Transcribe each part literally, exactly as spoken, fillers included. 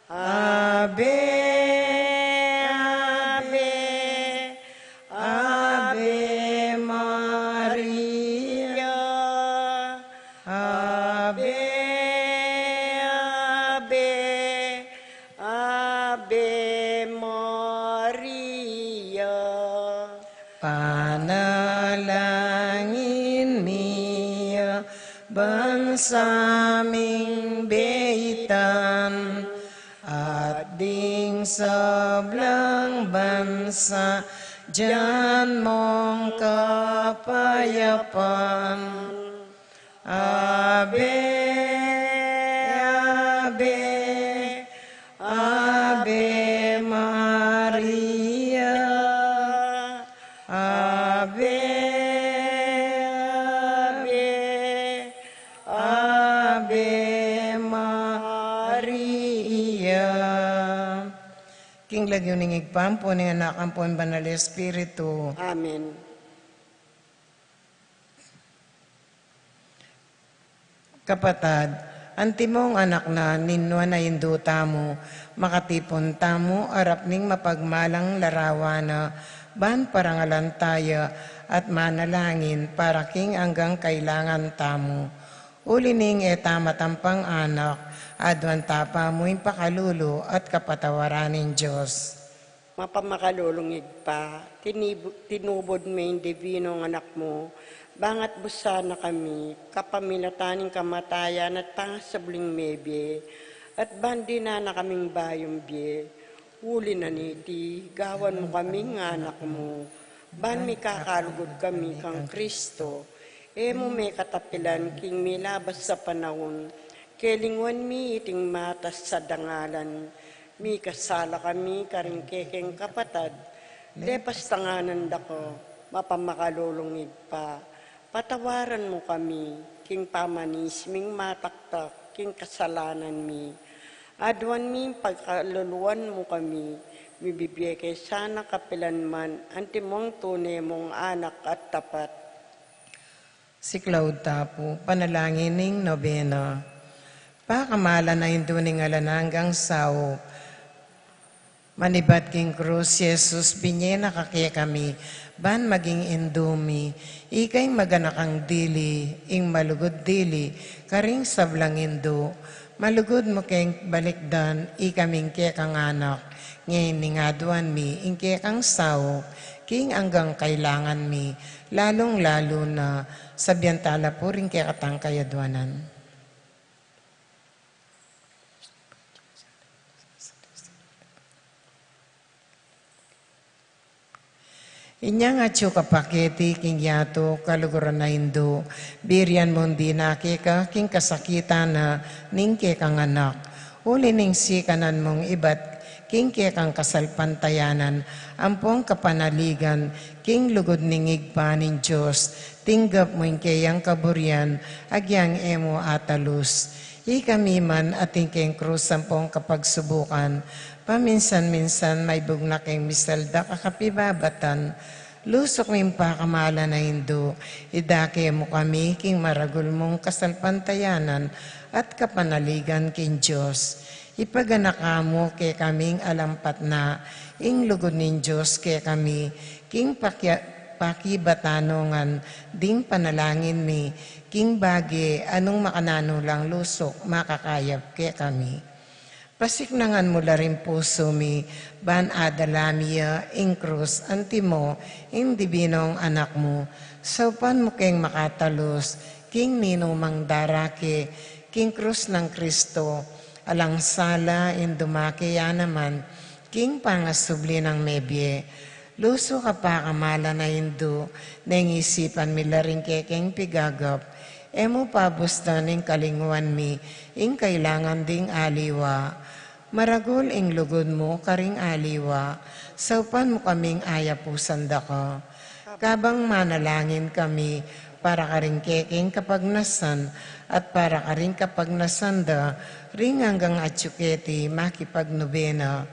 Ave, Ave, Ave Maria. Ave, Ave, Ave Maria. Panalangin mi a bansa ming beitan, at ding sablang bansa dyan mong kapayapan. Ave, Ave, Ave Maria. Ave, Ave, Ave Maria. King lagyu ning Ibpa, ampo ning Anak, ampo ning Banal Espiritu. Amen. Kapatad, antimong anak na ning Nuan a Indu tamu, makatipun tamu arap ning mapagmalang larawan na, ban parangalan taya at manalangin para king anggang kailangan tamu. Uli ning e ta matampang anak, aduan ta pa mu ing pakalulu at kapatawaran ning Dios. Mapamakalulung Ibpa, tinibu-, tinubud me ing dibinung Anak mu, bangat busan na kami, kapamilatan ning kamatayan at pangasubling mebie, at ban dinan na kaming bayung bie. Uli na niti, gawan mu kaming anak mu, ban mikakalugud kami kang Kristo. E mu me katapilan king milabas a panaun, kelingwan mi iting matas a dangalan, mikasala kami karing kekeng kapatad, lepas tanganan da ka, mapamakalulung Ibpa, patawaran mu kami, king pamanisi ming mataktak, king kasalanan mi. Aduan mi ing pakaluluan mu kami, mibibie ke sana kapilan man, antimong tune mung anak at tapat. Siklaud ta pu, panalangin ning nobena. Pakamalan a Indu ning alang anggang saup. Manibat king krus, Jesus, binie na ka kekami, ban maging Indu mi, ika ing maganakang dili, ing malugud dili, karing sablang Indu, malugud mu keng balikdan, ikaming kekang anak, ngeni ning aduan mi, ing kekang saup, king anggang kailangan mi, lalung-lalu na, sabian tala pu ring kekatang kayaduanan. Inyang atyu ka pa keti king yatu, kaluguran a Indu, birian mung dinake ka king kasakitan na ning kekang anak. Uli ning sikanan mung ibat king kekang kasalpantayanan, ampong kapanaligan king lugud ning Ibpa ning Dios, tinggap mu ing keyang kaburian, agyang e mu atalus. Ikami man atin keng krus ampong kapagsubukan, paminsan-minsan maibug na keng misaldak a kapibabatan, lusuk ning pakamalan a Indu, idake mu kami king maragul mung kasalpantayanan at kapanaligan king Dios. Ipaganaka mu kekaming alang patna ing lugud ning Dios kekami, king pakia-, pakibatanungan ding panalangin mi, king bage a nung makananu lang lusuk makakayap kekami. Pasiknangan mu la ring pusu mi, ban adala mi ya ing krus, antimo ing dibinung Anak mu, saupan mu keng makatalus king ninumang darake king krus nang Kristo, alang sala ing dumake ya naman king pangasubli nang mebie. Lusuk a pakamalan a Indu, neng isipan mi la ring kekeng pigagap, e mu pabustan ing kalingwan mi ing kailangan ding aliwa. Maragul ing lugud mu karing aliwa, saupan mu kaming ayapusan da ka. Kabang manalangin kami para karing kekeng kapagnasan at para karing kapagnasan da ring anggang atyu keti makipagnobena.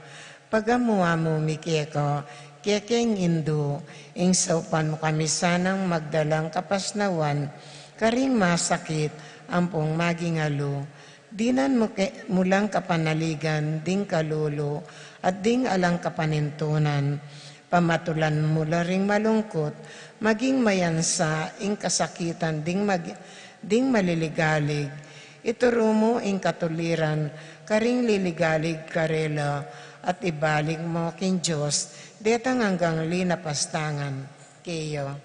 Pagamu-amu mi keka, kekeng Indu, ing saupan mu kami sanang magdalang kapasnawan karing masakit ampong maging alu. Dinan mu ke-, mu lang kapanaligan ding kalulu at ding alang kapanintunan. Pamatulan mu la ring malungkut, maging mayansa ing kasakitan ding mag-, ding maliligalig. Ituru mu ing katuliran karing liligalig karela, at ibalik mu king Dios detang anggang linapastangan keya.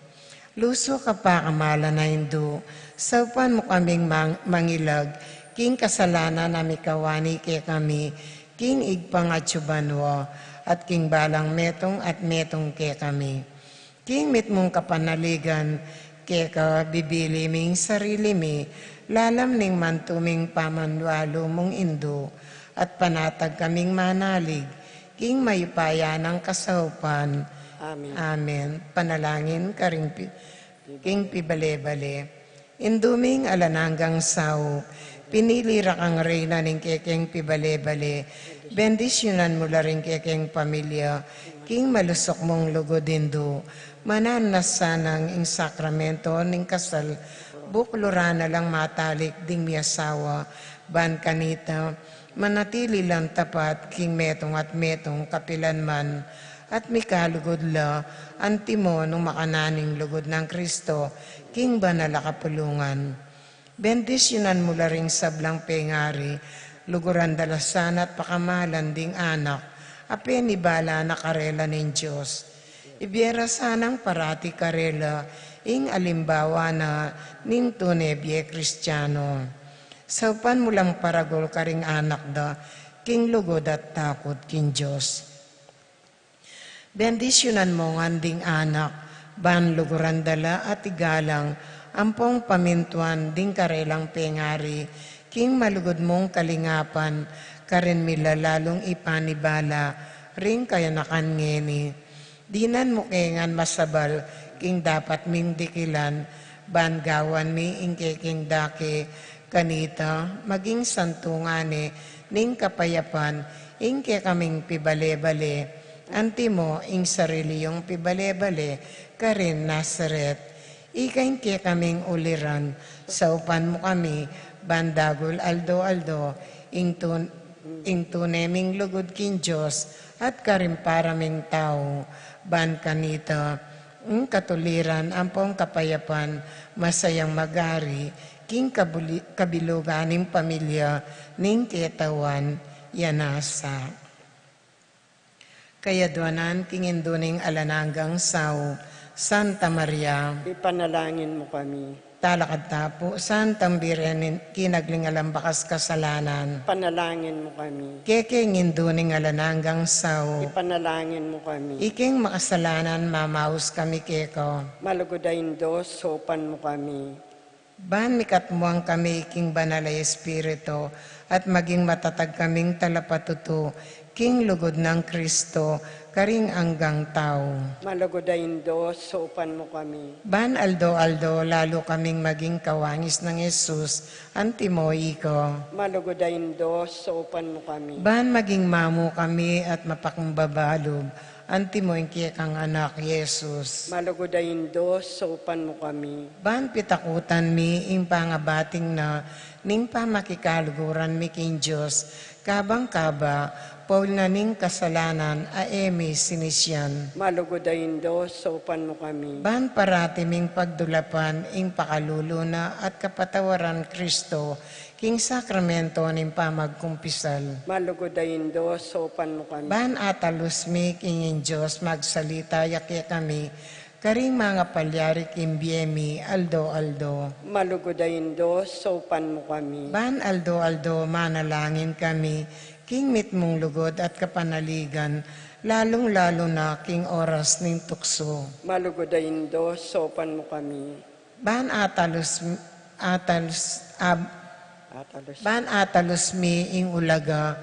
Lusu ka pakamalan a Indu, saupan mu kaming mang-, mangilag king kasalanan a mikawani kekami king Ibpang atsu banua, at king balang metung at metung kekami. King mitmung kapanaligan keka bibili ming sarili mi lalam ning mantuming pamanualu mung Indu, at panatag kaming manalig king mayupaya nang kasaupan. Amen. Amen. Panalangin karing pi-, king pibale-bale. Indu ming alang anggang saup, pinili ra kang reyna ning kekeng pibale-bale. Bendisyunan mu la ring kekeng pamilya king malusuk mung lugud, Indu. Mananu na sanang ing sakramento ning kasal, bukluran na lang matalik ding miasawa, ban kanita manatili lang tapat king metung at metung kapilanman, at mikalugud la antimo nung makananu ning lugud nang Kristo king banal a kapulungan. Bendisyunan mu la ring sablang pengari, luguran da la sana at pakamalan ding anak a penibala na karela ning Dios. Ibie ra sanang parati karela ing alimbawa na ning tune bie Kristiano. Saupan mu lang paragul karing anak da king lugud at takut king Dios. Bendisyunan mu ngan ding anak, ban luguran da la at igalang ampong pamintuan ding karelang pengari king malugud mung kalingapan, karin mi la lalung ipanibala ring kayanakan ngeni. Dinan mu ke ngan masabal king dapat ming dikilan, ban gawan mi ing kekeng dake kanita, maging santungan ne ning kapayapan ing kekaming pibale-bale, antimo ing sarili yung pibale-bale karin Nazaret. Ika ing kekaming uliran, saupan mu kami, ban dagul aldo-aldo, ing tun-, ing tune ming lugud king Dios, at karing para ming tau, ban kanita, ing katuliran ampong kapayapan, masayang magari, king kabuli-, kabilugan ning pamilya, ning ketauan, ya nasa. Kayaduanan king Indu ning alang anggang saup, Santa Maria. Ipanalangin mu kami. Talakad ta pu, Santang Birhen ning kinagling alang bakas kasalanan. Ipanalangin mu kami. Kekeng Indu ning alang anggang saup. Ipanalangin mu kami. Ikeng makasalanan, mamaus kami keka. Malugud a Indu, saupan mu kami. Ban mikatmuan kami king Banal a Espiritu, at maging matatag kaming talapatutu king lugud nang Kristo, karing anggang tau. Malugud a Indu, saupan mu kami. Ban aldo-aldo lalu kaming maging kawangis nang Jesus, antimo ika. Malugud a Indu, saupan mu kami. Ban maging mamu kami at mapakumbaba lub, antimo ing kekang Anak, Jesus. Malugud a Indu, saupan mu kami. Ban pitakutan mi ing pangabating na ning pamakikaluguran mi king Dios, kabang kaba, paul na ning kasalanan a e mi sinisian. Malugud a Indu, saupan mu kami. Ban parati ming pagdulapan ing pakalulu na at kapatawaran Kristo, king sakramento ning pamagkumpisal. Malugud a Indu, saupan mu kami. Ban atalus mi king ing Dios magsalita ya kekami, karing mangapalyari king bie mi aldo-aldo. Malugud a Indu, saupan mu kami. Ban aldo-aldo manalangin kami, king mitmung lugud at kapanaligan, lalung-lalu na king oras ning tuksu. Malugud a Indu, saupan mu kami. Ban atalus, atalus, ab-, Atalus. Ban atalus mi ing ulaga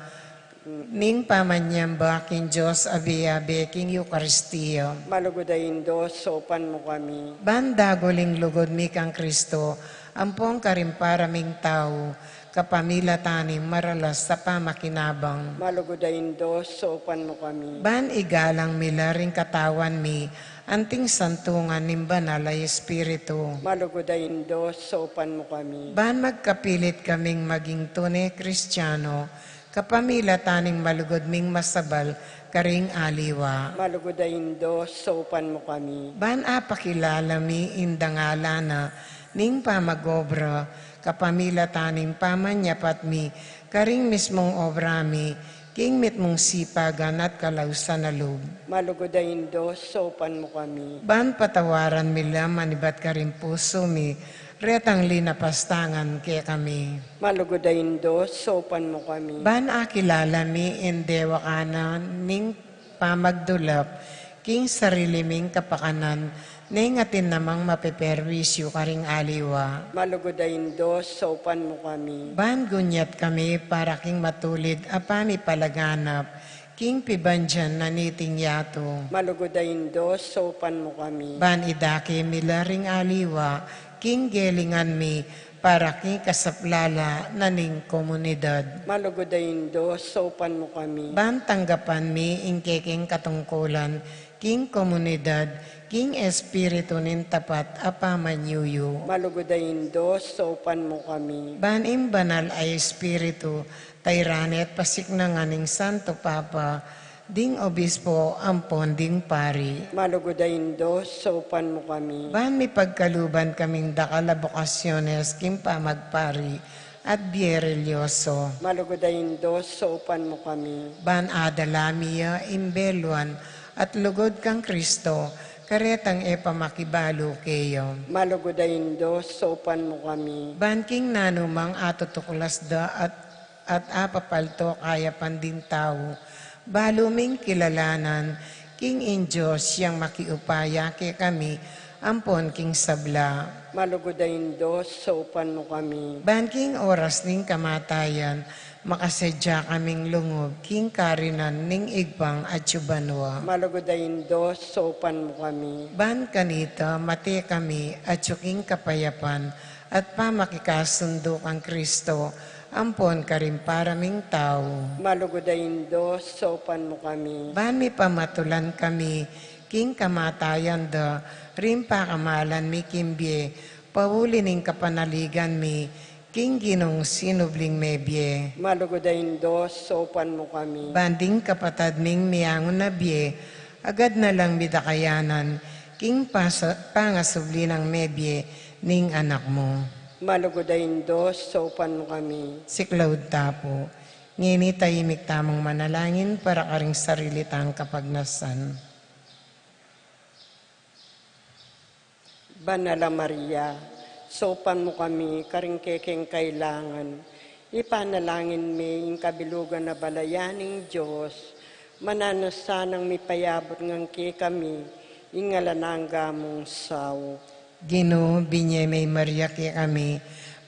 ning pamanyamba king Dios a bie-abe king Eukaristia. Malugud a Indu, saupan mu kami. Ban dagul ing lugud mi kang Kristo, ampong karing para ming tau, kapamilatan ning maralas a pamakinabang. Malugud a Indu, saupan mu kami. Ban igalang mi la ring katawan mi anting santungan ning Banal a Espiritu. Malugud a Indu, saupan mu kami. Ban magkapilit kaming maging tune Kristiano, kapamilatan ning malugud ming masabal karing aliwa. Malugud a Indu, saupan mu kami. Ban apakilala mi ing dangalan na ning pamag-obra, kapamilatan ning pamanyapat mi karing mismung obra mi, king mitmung sipagan at kalausan a lub. Malugud a Indu, saupan mu kami. Ban patawaran mi la manibat karing pusu mi retang linapastangan kekami. Malugud a Indu, saupan mu kami. Ban akilala mi ing dewakanan ning pamagdulap king sarili ming kapakanan, neng atin namang mapeperwisyu karing aliwa. Malugud a Indu, saupan mu kami. Ban gunyat kami para king matulid a pamipalaganap king pibandian na niting yatu. Malugud a Indu, saupan mu kami. Ban idake mi la ring aliwa king gelingan mi para king kasaplala na ning komunidad. Malugud a Indu, saupan mu kami. Ban tanggapan mi ing kekeng katungkulan king komunidad king espiritu ning tapat a pamanyuyu. Malugud a Indu, saupan mu kami. Ban ing Banal a Espiritu tayran at pasiknangan ning Santo Papa, ding obispo ampon ding pari. Malugud a Indu, saupan mu kami. Ban mipagkaluban kaming dakal a bokasyones king pamagpari at bie relyoso. Malugud a Indu, saupan mu kami. Ban adala mi ya ing beluan at lugud kang Kristo, karetang e pa makibalu keya. Malugud a Indu, saupan mu kami. Ban king nanumang atutuklas da at at apapalto kayapan ding tau, balu ming kilalanan king ing Dios yang makiupaya kekami ampon king sabla. Malugud a Indu, saupan mu kami. Ban king oras ning kamatayan, makasadya kaming lungub king karinan ning Ibpang atsu banua. Malugud a Indu, saupan mu kami. Ban kanita mate kami atsu king kapayapan at pamakikasundu kang Kristo, ampon karing para ming tau. Malugud a Indu, saupan mu kami. Ban mipamatulan kami king kamatayan da ring pakamalan mi king bie, pauli ning kapanaligan mi king Ginung sinubling mebie. Malugud a Indu, saupan mu kami. Ban ding kapatad ming miangun a bie, agad na lang midakayanan king pasa-, pangasubli nang mebie ning Anak mu. Malugud a Indu, saupan mu kami. Siklaud ta pu. Ngeni tahimik tamung manalangin para karing sarili tang kapagnasan. Banal a Maria, saupan mu kami karing kekeng kailangan. Ipanalangin mi ing kabilugan a balayan ning Dios, mananu sanang mipayabut ngan kekami ing alang angga mung saup. Ginu, binye me i Maria kekami,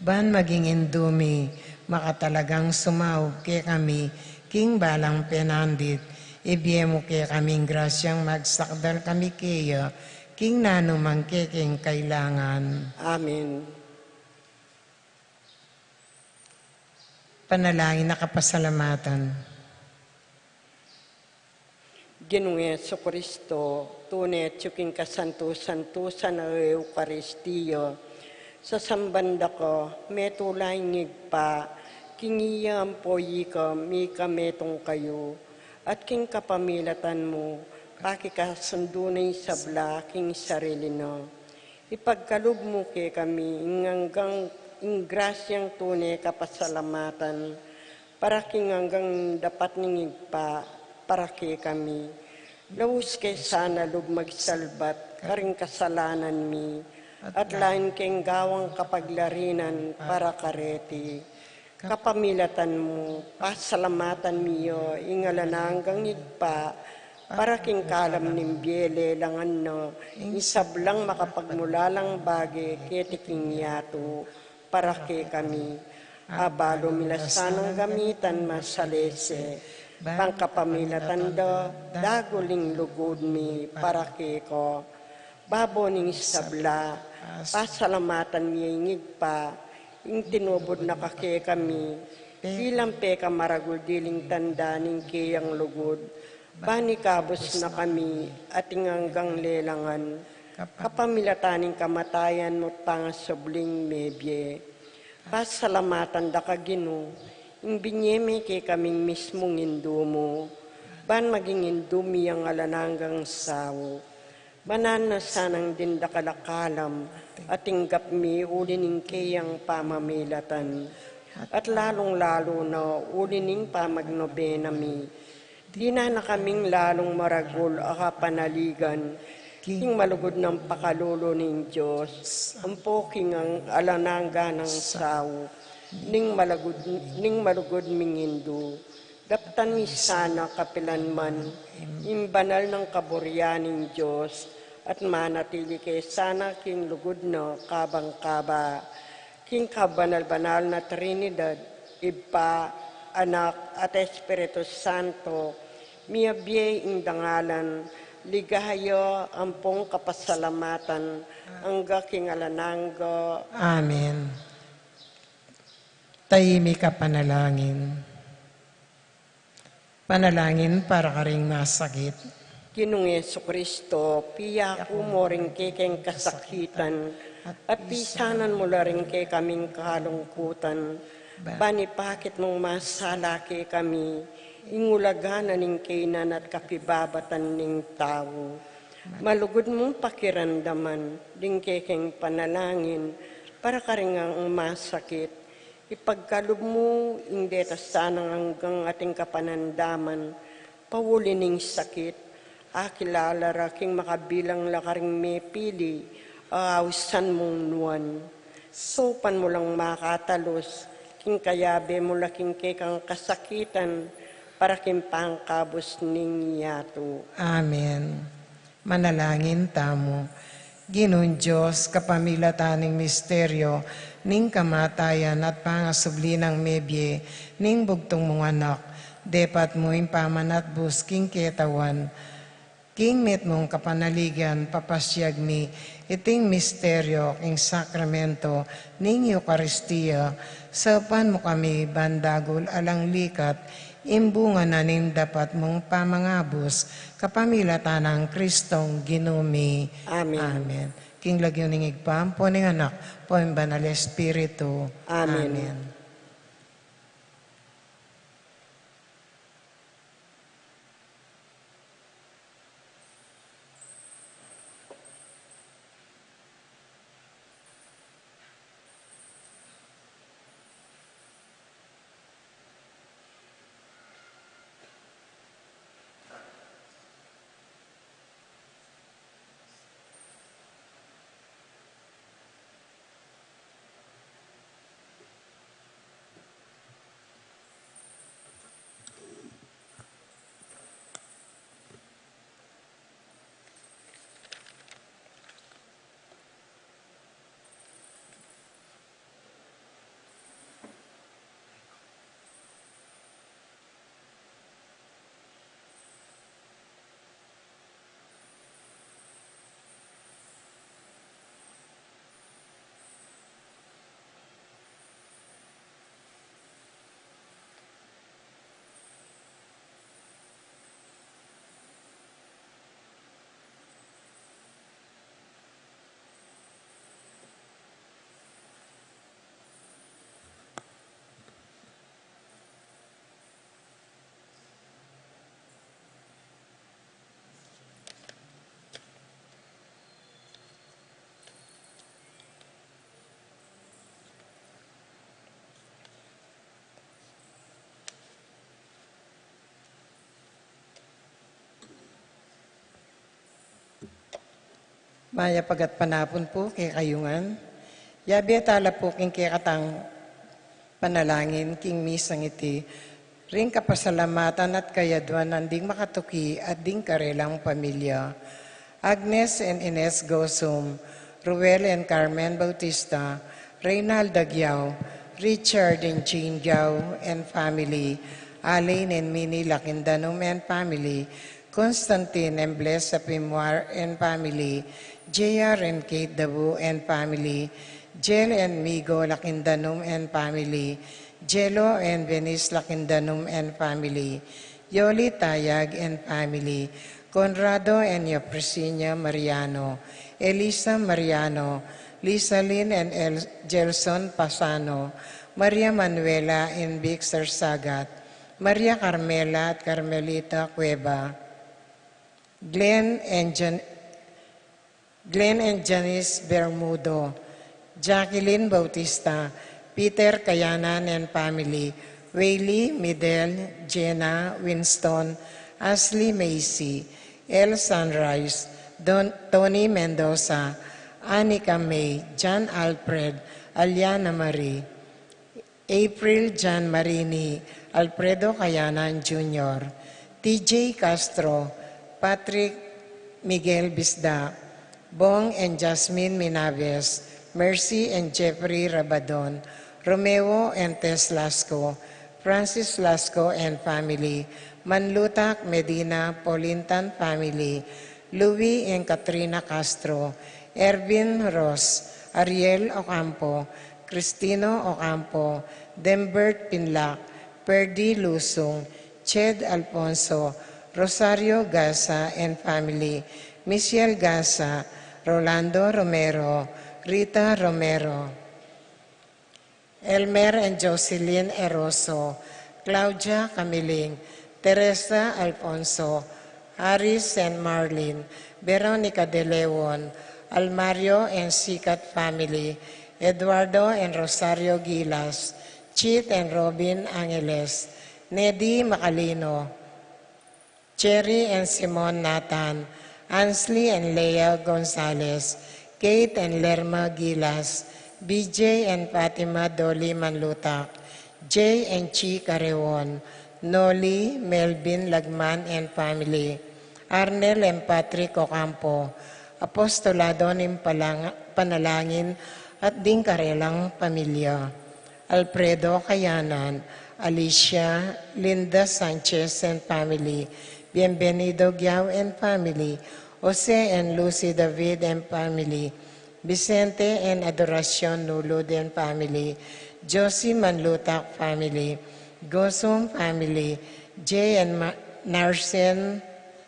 ban maging indu mi, makatalagang sumaup kekami king balang penandit. Ibie mu kekami ing grasyang magsakdal kami keya king nanumang kekeng kailangan. Amen. Panalangin a kapasalamatan. Ginung Jesucristo, tune atsu king kasantu-santusan a Eukaristia, sasamban da ka, metula ing Ibpa, king iya ampo ika, mika metung kayu, at king kapamilatan mu, pakikasundu na ing sabla king sarili na. Ipagkalub mu kekami ing anggang, ing grasyang tune kapasalamatan, para king anggang dapat ning Ibpa, para kekami. Laus ke sana lub magsalbat karing kasalanan mi, at lain keng gawang kapaglarinan para kareti. Kapamilatan mu, pasalamatan mi ya ing alang anggang Ibpa, para king kalam ning bie lelangan na ing sablang makapagmulalang bage keti king yatu, para kekami. Abalu mi la sanang gamitan masalese, ban kapamilatan da, dagul ing lugud mi para keka. Babo ning sabla, pasalamatan mi ya ing Ibpa, ing tinubud na ka kekami, bilang pekamaragul diling tanda ning keyang lugud, ban ikabus na kami, ating anggang lelangan, kapamilatan ning kamatayan mu at pangasubling mebie. Pasalamatan da ka, Ginu, ing binie me kekaming mismung Indu mu, ban maging Indu mi yang alang anggang saup. Mananu na sanang ding dakal a kalam a tinggap mi uli ning keyang pamamilatan, at lalung-lalu na uli ning pamagnobena mi. Dinan na kaming lalung maragul a kapanaligan king malugud nang pakalulu ning Dios, ampo king ang-, alang angga nang saup ning malugud, ning malugud ming Indu. Daptan mi sana kapilan man ing banal nang kaburian ning Dios, at manatili ke sana king lugud na kabang kaba, king kabanal-banal na Trinidad, Ibpa, Anak, at Espiritu Santo, miyabie ing dangalan, ligaya, ampong kapasalamatan, angga king alang angga. Amen. Tahimik a panalangin. Panalangin para karing masakit. Ginung Jesucristo, piyaku mu ring kekeng kasakitan, at pisanan mu la ring kekaming kalungkutan, ban ipakit mung masala kekami ing ulaga na ning kaynan at kapibabatan ning tau. Malugud mung pakiramdaman ding kekeng panalangin para karing masakit. Ipagkalub mu ing deta sanang anggang ating kapanamdaman, pauli ning sakit, akilala ra king makabilang la karing mepili a ausan mung nuan. Saupan mu lang makatalus, king kayabe mu la king kekang kasakitan, para king pangkabus ning yatu. Amen. Manalangin tamu. Ginung Dios, kapamilatan ning misteryo ning kamatayan at pangasubli nang mebie ning bugtung mung Anak, depat mu ing pamanatbus king ketawan. King mitmung kapanaligan, papasiag mi iting misteryo king sakramento ning Eukaristia, saupan mu kami ban dagul alang likat ing bunga na ning dapat mung pamangabus, kapamilatan nang Kristong Ginu mi. Amen. Amen. King lagyu ning Ibpa, ampo ning Anak, ampo ning Banal Espiritu. Amen. Amen. Mayap a gatpanapun pu kekayu ngan. Yabe tala pu king kekatang panalangin king misang iti, ring kapasalamatan at kayaduan nang ding makatuki at ding karelang pamilya. Agnes and Ines Gosum, Ruel and Carmen Bautista, Reynald Aguiao, Richard and Jean Gao and family, Alain and Minnie Lakindanum and family, Constantine and Blessed Pimwar and family, J R and Kate Dabu and family, Jel and Migo Lakindanum and family, Jelo and Venice Lakindanum and family, Yoli Tayag and family, Conrado and Yopresinia Mariano, Elisa Mariano, Lisalin and El Gelson Pasano, Maria Manuela and Vic Sarsagat, Maria Carmela at Carmelita Cueva, Glenn and Jan-, Glenn and Janice Bermudo, Jacqueline Bautista, Peter Kayanan and family, Waylee, Midel, Jenna, Winston, Ashley Macy, El Sunrise, Don, Tony Mendoza, Anika May, John Alfred, Aliana Marie, April John Marini, Alfredo Kayanan Junior, T J Castro, Patrick Miguel Bisda, Bong and Jasmine Minaves, Mercy and Jeffrey Rabadon, Romeo and Tess Lasco, Francis Lasco and family, Manlutak Medina Polintan family, Louis and Katrina Castro, Ervin Ross, Ariel Ocampo, Cristino Ocampo, Dembert Pinlac, Perdi Lusung, Ched Alfonso, Rosario Gasa and family, Michelle Gasa, Rolando Romero, Rita Romero, Elmer and Jocelyn Eroso, Claudia Camiling, Teresa Alfonso, Harris and Marlin, Veronica de Leon, Almario and Sikat family, Eduardo and Rosario Gilas, Chit and Robin Angeles, Nedi Macalino, Cherry and Simon Nathan, Ansley and Lea Gonzalez, Kate and Lerma Gilas, B J and Fatima Dolly Manlutak, Jay and Chi Carreon, Noli, Melvin Lagman and family, Arnel and Patrick Ocampo, apostolado ning palang-, panalangin at ding karelang pamilya. Alfredo Kayanan, Alicia, Linda Sanchez and family, Bienvenido Giao and family, Jose and Lucy David and family, Vicente and Adoracion Nulud and family, Josie Manlutak family, Gosum family, Jay and Ma-, Narsen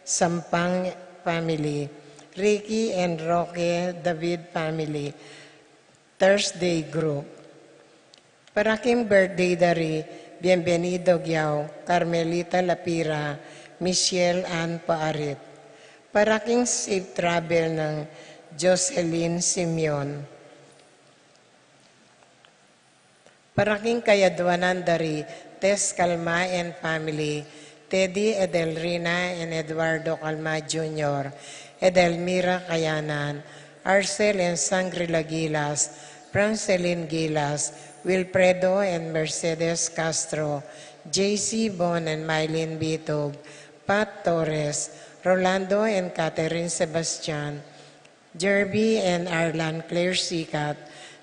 Sampang family, Ricky and Roque David family, Thursday group. Para king birthday da ri Bienvenido Giao, Carmelita Lapira, Michelle Ann Paarit. Para king safe travel nang Jocelyn Simeon. Para king kayadwanan da ri Tess Calma and family, Teddy, Edelrina and Eduardo Calma Junior, Edelmira Kayanan, Arcel and Sangri-La Gilas, Francelin Gilas, Wilfredo and Mercedes Castro, J C Bon and Mylene Bitug, Pat Torres, Rolando and Catherine Sebastian, Jerby and Arlan Claire Sikat,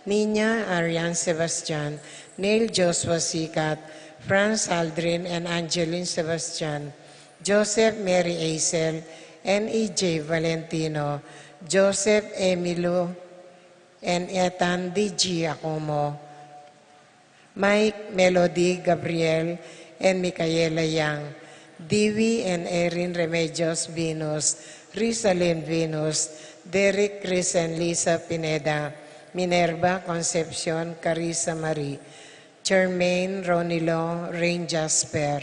Nina Arian Sebastian, Neil Joshua Sikat, Franz Aldrin and Angeline Sebastian, Joseph Mary Aisel, N E J Valentino, Joseph Emilio and Ethan D G Acomo, Mike, Melody, Gabriel, and Micaela Yang, Dewey and Erin Remedios Venus, Rizalin Venus, Derek, Chris, and Lisa Pineda, Minerva, Concepcion, Carissa Marie, Germaine, Ronilo, Rain Jasper,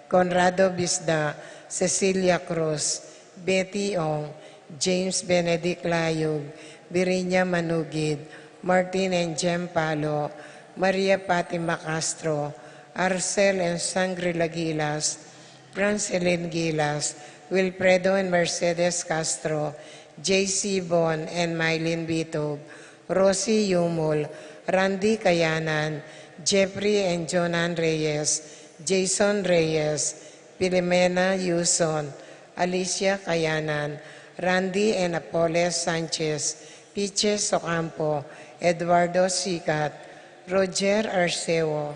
Conrado Bisda, Cecilia Cruz, Betty Ong, James Benedict Layug, Virinia Manugid, Martin and Jem Palo, Maria Fatima Castro, Arcel and Sangri-La Gilas, Francelin Gilas, Wilfredo and Mercedes Castro, J C Bon and Mylene Bitug, Rosie Yumul, Randy Kayanan, Jeffrey and Jonan Reyes, Jason Reyes, Filomena Yuson, Alicia Kayanan, Randy and Apoles Sanchez, Piches Ocampo, Eduardo Sikat, Roger Arceo,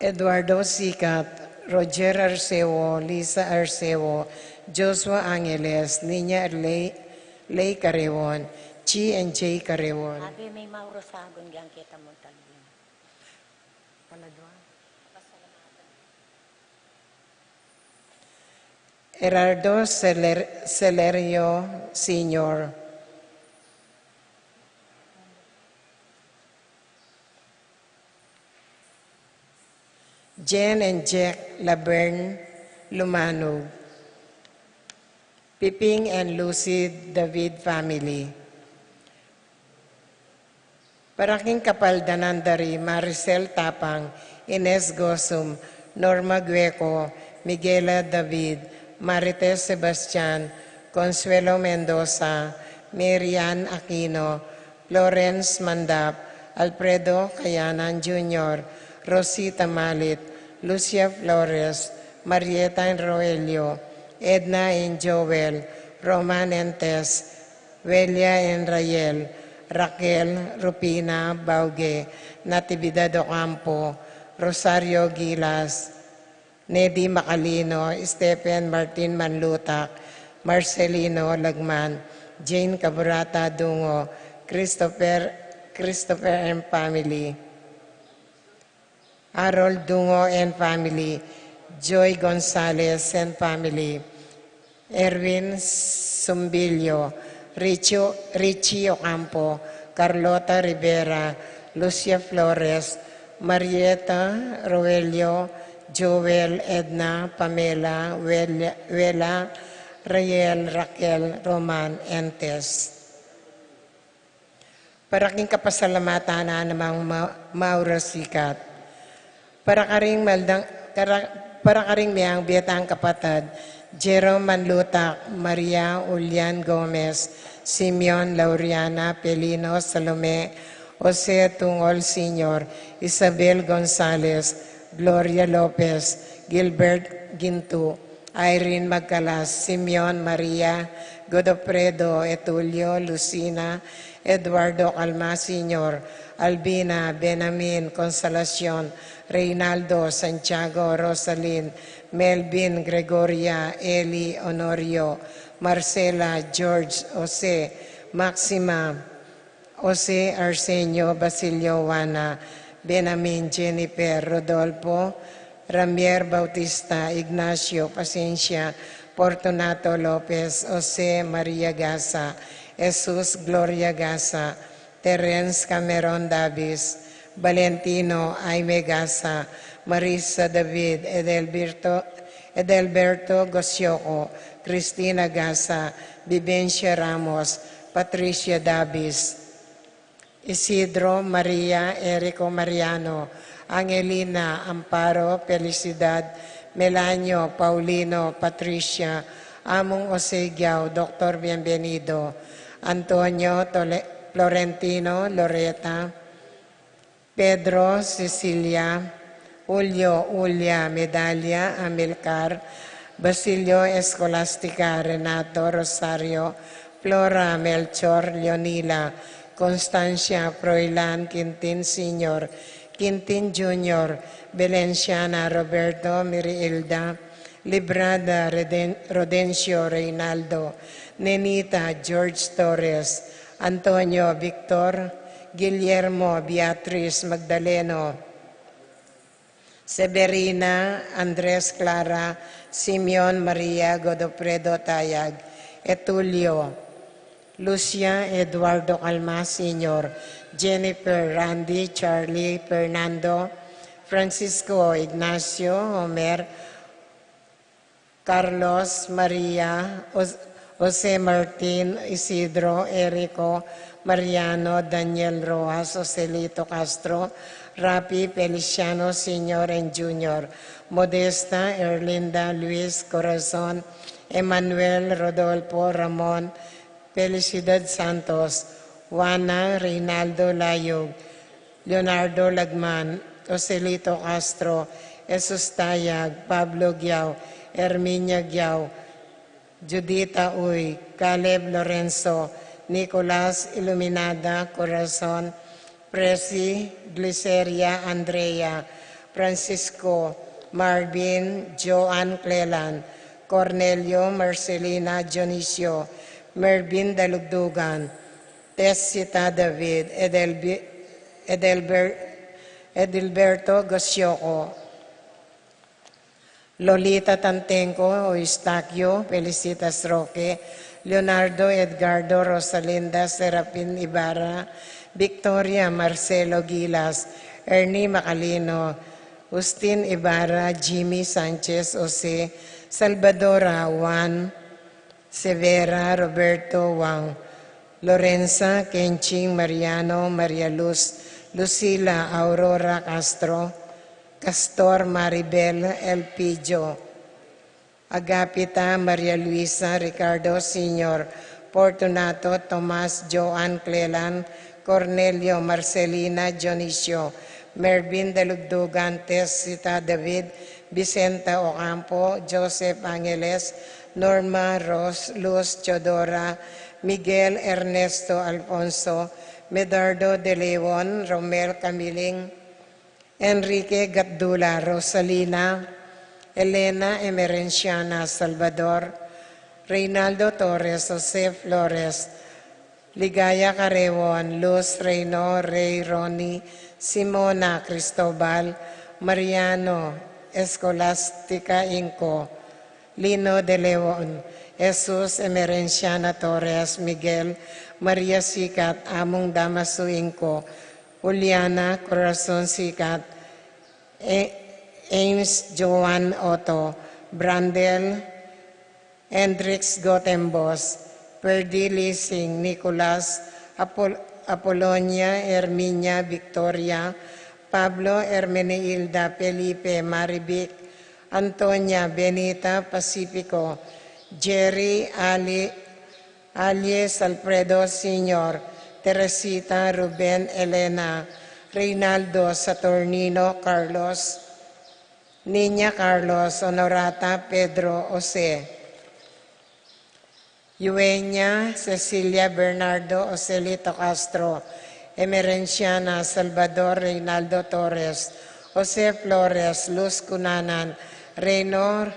Eduardo Sikat, Roger Arceo, Lisa Arceo, Joshua Angeles, Niña Lei, Lei Carreon, Chi and Jay Carreon. Abi, may Mauro Sagon, diyan kita mo tagin. Gerardo Celer-, Celerio Senior. Jen and Jack Laverne Lumanug. Piping and Lucy David family. Para king kapaldanan da ri Maricel Tapang, Ines Gosum, Norma Gueco, Miguela David, Marites Sebastian, Consuelo Mendoza, Marian Aquino, Florence Mandap, Alfredo Kayanan Junior, Rosita Malit, Lucia Flores, Marieta and Roelio, Edna and Joel, Roman and Tess, Welia and Rael, Raquel, Rufina Bauge, Natividad Ocampo, Rosario Gilas, Nedy Macalino, Stephen Martin Manlutac, Marcelino Lagman, Jane Caburata Dungo, Christopher, Christopher and family, Harold Dungo and family, Joy Gonzalez and family, Erwin Sumbilio, Richo-, Richie Ocampo, Carlota Rivera, Lucia Flores, Marieta, Roelio, Joel, Edna, Pamela, Wela, Wela, Rael, Raquel, Roman, and Tess. Para king kapasalamatan na namang Ma-, Mauro Sikat. Para karing maldang, kara-, para karing meang bie tang kapatad, Jerome Manlutac, Maria Ulian Gomez, Simeon, Lauriana, Pelino, Salome, Jose Tungol Senior, Isabel Gonzalez, Gloria Lopez, Gilbert Gintu, Irene Magcalas, Simeon, Maria, Godofredo, Etulio, Lucina, Eduardo Calma Senior, Albina, Benamin, Consolacion, Reynaldo, Santiago, Rosalyn, Melvin, Gregoria, Eli, Honorio, Marcela, George, Jose, Maxima, Jose, Arsenio, Basilio, Juana, Benamin, Jennifer, Rodolfo, Ramier, Bautista, Ignacio, Paciencia, Fortunato Lopez, Jose, Maria Gasa, Jesus, Gloria Gasa, Terence, Cameron Davis, Valentino, Aime Gasa, Marisa David, Edelberto, Edelberto Gosioco, Cristina Gasa, Vivencia Ramos, Patricia Davis, Isidro, Maria, Erico, Mariano, Angelina, Amparo, Felicidad, Melanio, Paulino, Patricia, Among Jose Giao, Doctor Bienvenido, Antonio, Tole-, Florentino, Loreta, Pedro, Cecilia, Julio, Julia, Medalia, Amilcar, Basilio, Escolastica, Renato, Rosario, Flora, Melchor, Leonila, Constancia, Froilan, Quintin Senior, Quintin Junior, Valenciana, Roberto, Mirielda, Librada, Reden-, Rodencio, Reynaldo, Nenita, George Torres, Antonio, Victor, Guillermo, Beatriz, Magdaleno, Severina, Andres, Clara, Simeon, Maria, Godofredo, Tayag, Etulio, Lucia, Eduardo Calma Senior, Jennifer, Randy, Charlie, Fernando, Francisco, Ignacio, Homer, Carlos, Maria, Jos-, Jose Martin, Isidro, Erico, Mariano, Daniel Rojas, Joselito Castro, Rapi, Feliciano Senior and Junior, Modesta, Erlinda, Luis, Corazon, Emmanuel, Rodolfo, Ramon, Felicidad Santos, Juana, Reynaldo Layug, Leonardo Lagman, Joselito Castro, Jesus Tayag, Pablo Giao, Herminia Giao, Judita Uy, Caleb Lorenzo, Nicolas Iluminada, Corazon, Presi, Gliceria, Andrea, Francisco, Marvin, Joan Clelan, Cornelio, Marcelina, Dionisio, Mervin Dalugdugan, Tessita David, Edelbi-, Edelber-, Edilberto Gosioco, Lolita Tantenco, Eustaquio, Felicitas Roque, Leonardo Edgardo, Rosalinda Serafin Ibarra, Victoria Marcelo Gilas, Ernie Macalino, Justin Ibarra, Jimmy Sanchez, Jose Salvadora, Juan Severa, Roberto Wang, Lorenza, Kenching, Mariano, Maria Luz, Lucila, Aurora Castro, Castor, Maribel, Elpidio, Agapita, Maria Luisa, Ricardo Senior, Fortunato, Tomas, Joan, Clelan, Cornelio, Marcelina, Dionisio, Mervin Dalugdugan, Tessita David, Vicenta Ocampo, Joseph Angeles, Norma, Ros, Luz, Teodora, Miguel, Ernesto, Alfonso, Medardo de Leon, Romel Camiling, Enrique Gatdula, Rosalina, Elena Emerenciana Salvador, Reynaldo Torres, Jose Flores, Ligaya Carreon, Luz Reyno, Rey Ronnie, Simona Cristobal, Mariano, Escolastica Inco, Lino de Leon, Jesus Emerenciana Torres, Miguel, Maria Sikat, Among Damaso Inco, Juliana Corazon Sikat, E-, Ames Joan Otto, Brandel, Hendrix Gotembos, Perdi Lising, Nicolas, Apol-, Apolonia, Herminia, Victoria, Pablo, Hermenegilda, Felipe, Marivic, Antonia, Benita, Pacifico, Jerry, Ali, Alias Alfredo Senior, Teresita, Ruben, Elena, Reynaldo, Saturnino, Carlos, Niña Carlos, Honorata, Pedro, Jose, Yuenia, Cecilia, Bernardo, Joselito Castro, Emerenciana, Salvador, Reynaldo Torres, Jose Flores, Luz Cunanan, Reyno,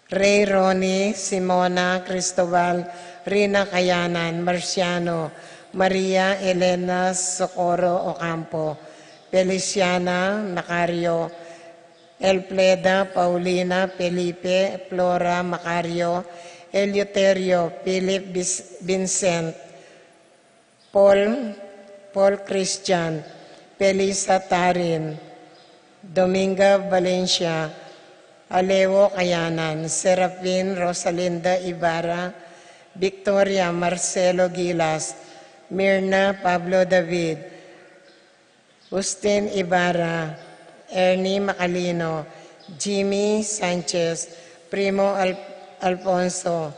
Rey Ronnie, Simona, Cristobal, Rina Kayanan, Marciano, Maria Elena, Socorro Ocampo, Feliciana, Macario, Elfreda, Paulina, Felipe, Flora, Macario, Eleuterio, Philip, Bis-, Vincent, Paul, Paul Christian, Felisa Tarin, Dominga Valencia, Alewo Kayanan, Serafin Rosalinda Ibarra, Victoria Marcelo Gilas, Mirna Pablo David, Justin Ibarra, Ernie Macalino, Jimmy Sanchez, Primo Al-, Alfonso,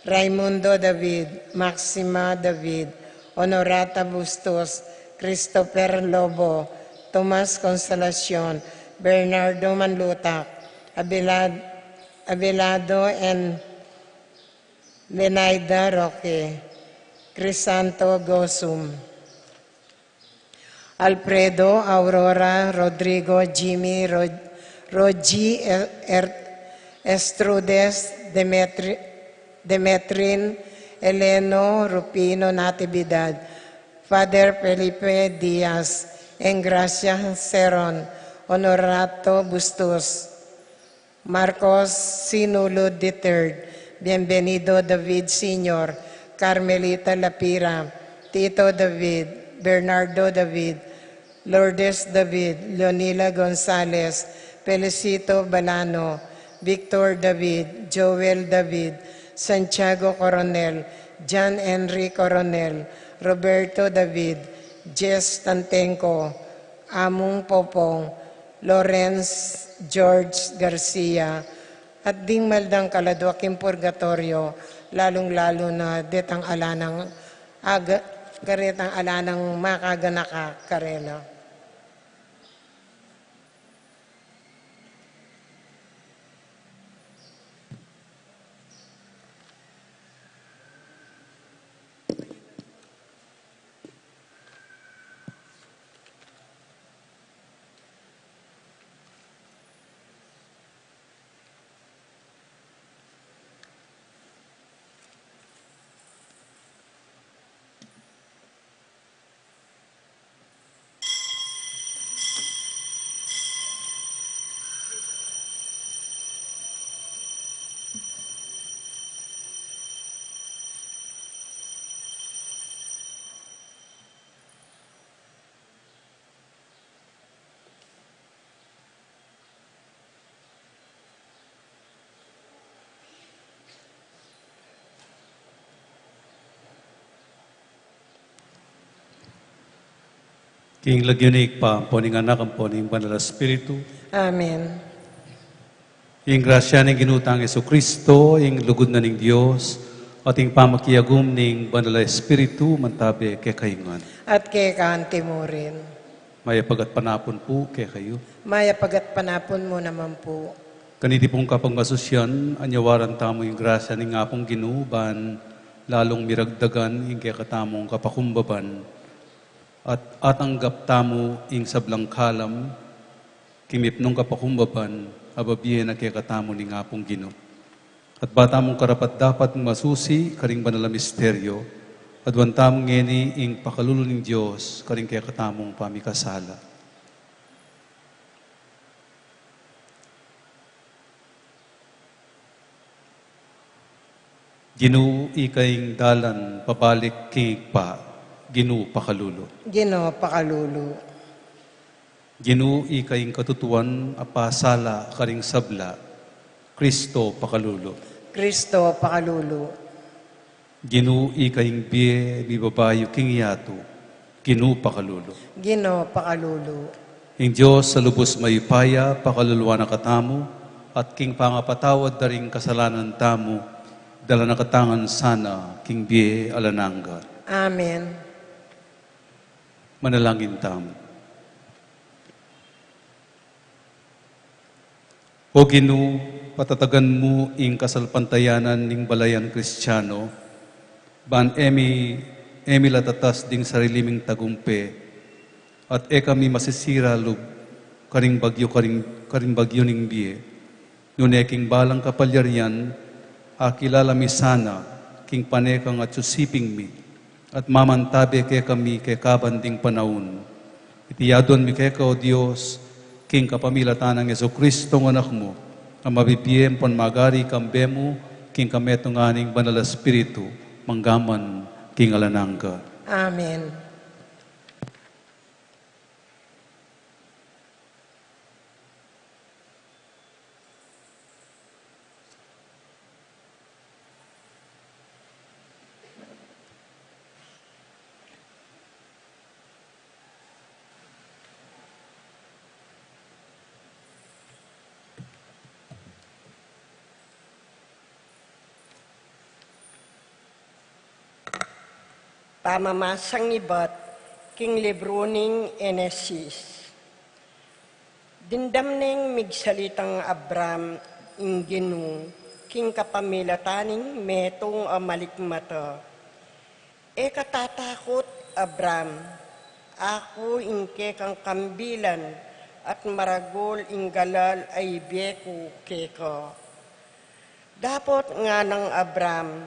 Raimundo David, Maxima David, Honorata Bustos, Christopher Lobo, Tomas Consolacion, Bernardo Manlutak, Abelad-, Abelardo and Lenaida Roque, Crisanto Gosum, Alfredo, Aurora, Rodrigo, Jimmy, Ro-, Rogi, Er-, Er-, Estrudes, Demetri-, Demetrin, Eleno, Rufino Natividad, Father Felipe Diaz, Engracia Seron, Honorato Bustos, Marcos Sinulud the third, Bienvenido David Senior, Carmelita Lapira, Tito David, Bernardo David, Lourdes David, Leonila Gonzalez, Felicito Balano, Victor David, Joel David, Santiago Coronel, John Henry Coronel, Roberto David, Jess Tantenco, Among Popong, Lawrence George Garcia, at ding mal dang kaladwa king purgatorio, lalung-lalu na detang ala nang aga-, karetang ala nang makaganaka karela. King lagyu ning Ibpa, ampo ning Anak, ampo ning Banal a Espiritu. Amen. Ing grasya ning Ginu tang Jesucristo, ing lugud na ning Dios, at ing pamakiagum ning Banal a Espiritu, mantabe kekayu ngan. At keka anti mu rin. Mayap a gatpanapun pu kekayu. Mayap a gatpanapun mu naman pu. Kaniti pung kapagmasusian, anyawaran tamu ing grasya ning Apung Ginu, ban lalung miragdagan ing kekatamung kapakumbaban. At atanggap tamu ing sablang kalam, king mipnung kapakumbaban, a bibie na kekatamu ning Apung Ginu. At ba tamung karapat-dapat masusi karing banal a misteryo, aduan tamu ngeni ing pakalulu ning Dios karing kekatamung pamikasala. Ginu, ika ing dalan pabalik king Ibpa, Ginu pakalulu. Ginu pakalulu. Ginu, ika ing katutuan a pasala karing sabla, Kristo pakalulu. Kristo pakalulu. Ginu, ika ing bie mibabayu king yatu, Ginu pakalulu. Ginu pakalulu. Ing Dios a lubus mayupaya pakaluluan na katamu, at king pangapatawad da ring kasalanan tamu, dala na katamu ngan sana king bie alang angga. Amen. Manalangin tamu. O Ginu, patatagan mu ing kasalpantayanan ning balayan Kristiano, ban e mi, e mi la tatas ding sarili ming tagumpe, at e kami masisira lub karing bagyu, karing, karing bagyu ning bie. Nune king balang kapalyarian, akilala mi sana king pane kang atsu siping mi, at mamantabe kekami kekaban ding panaun. Iti aduan mi keka, O Dios, king kapamilatan nang Jesucristo, Anak mu, a mabibie ampon magari kambe mu king kametungan ning Banal a Espiritu, mangga man king alang angga. Amen. Pamamasang ibat king libru ning Henesis. Dimdam neng migsalitang Abram ing Ginu king kapamilatan ning metung a malikmata. E ka tatakut, Abram, aku ing kekang kambilan at maragul ing galal a ibie ku keka. Dapot nganang Abram,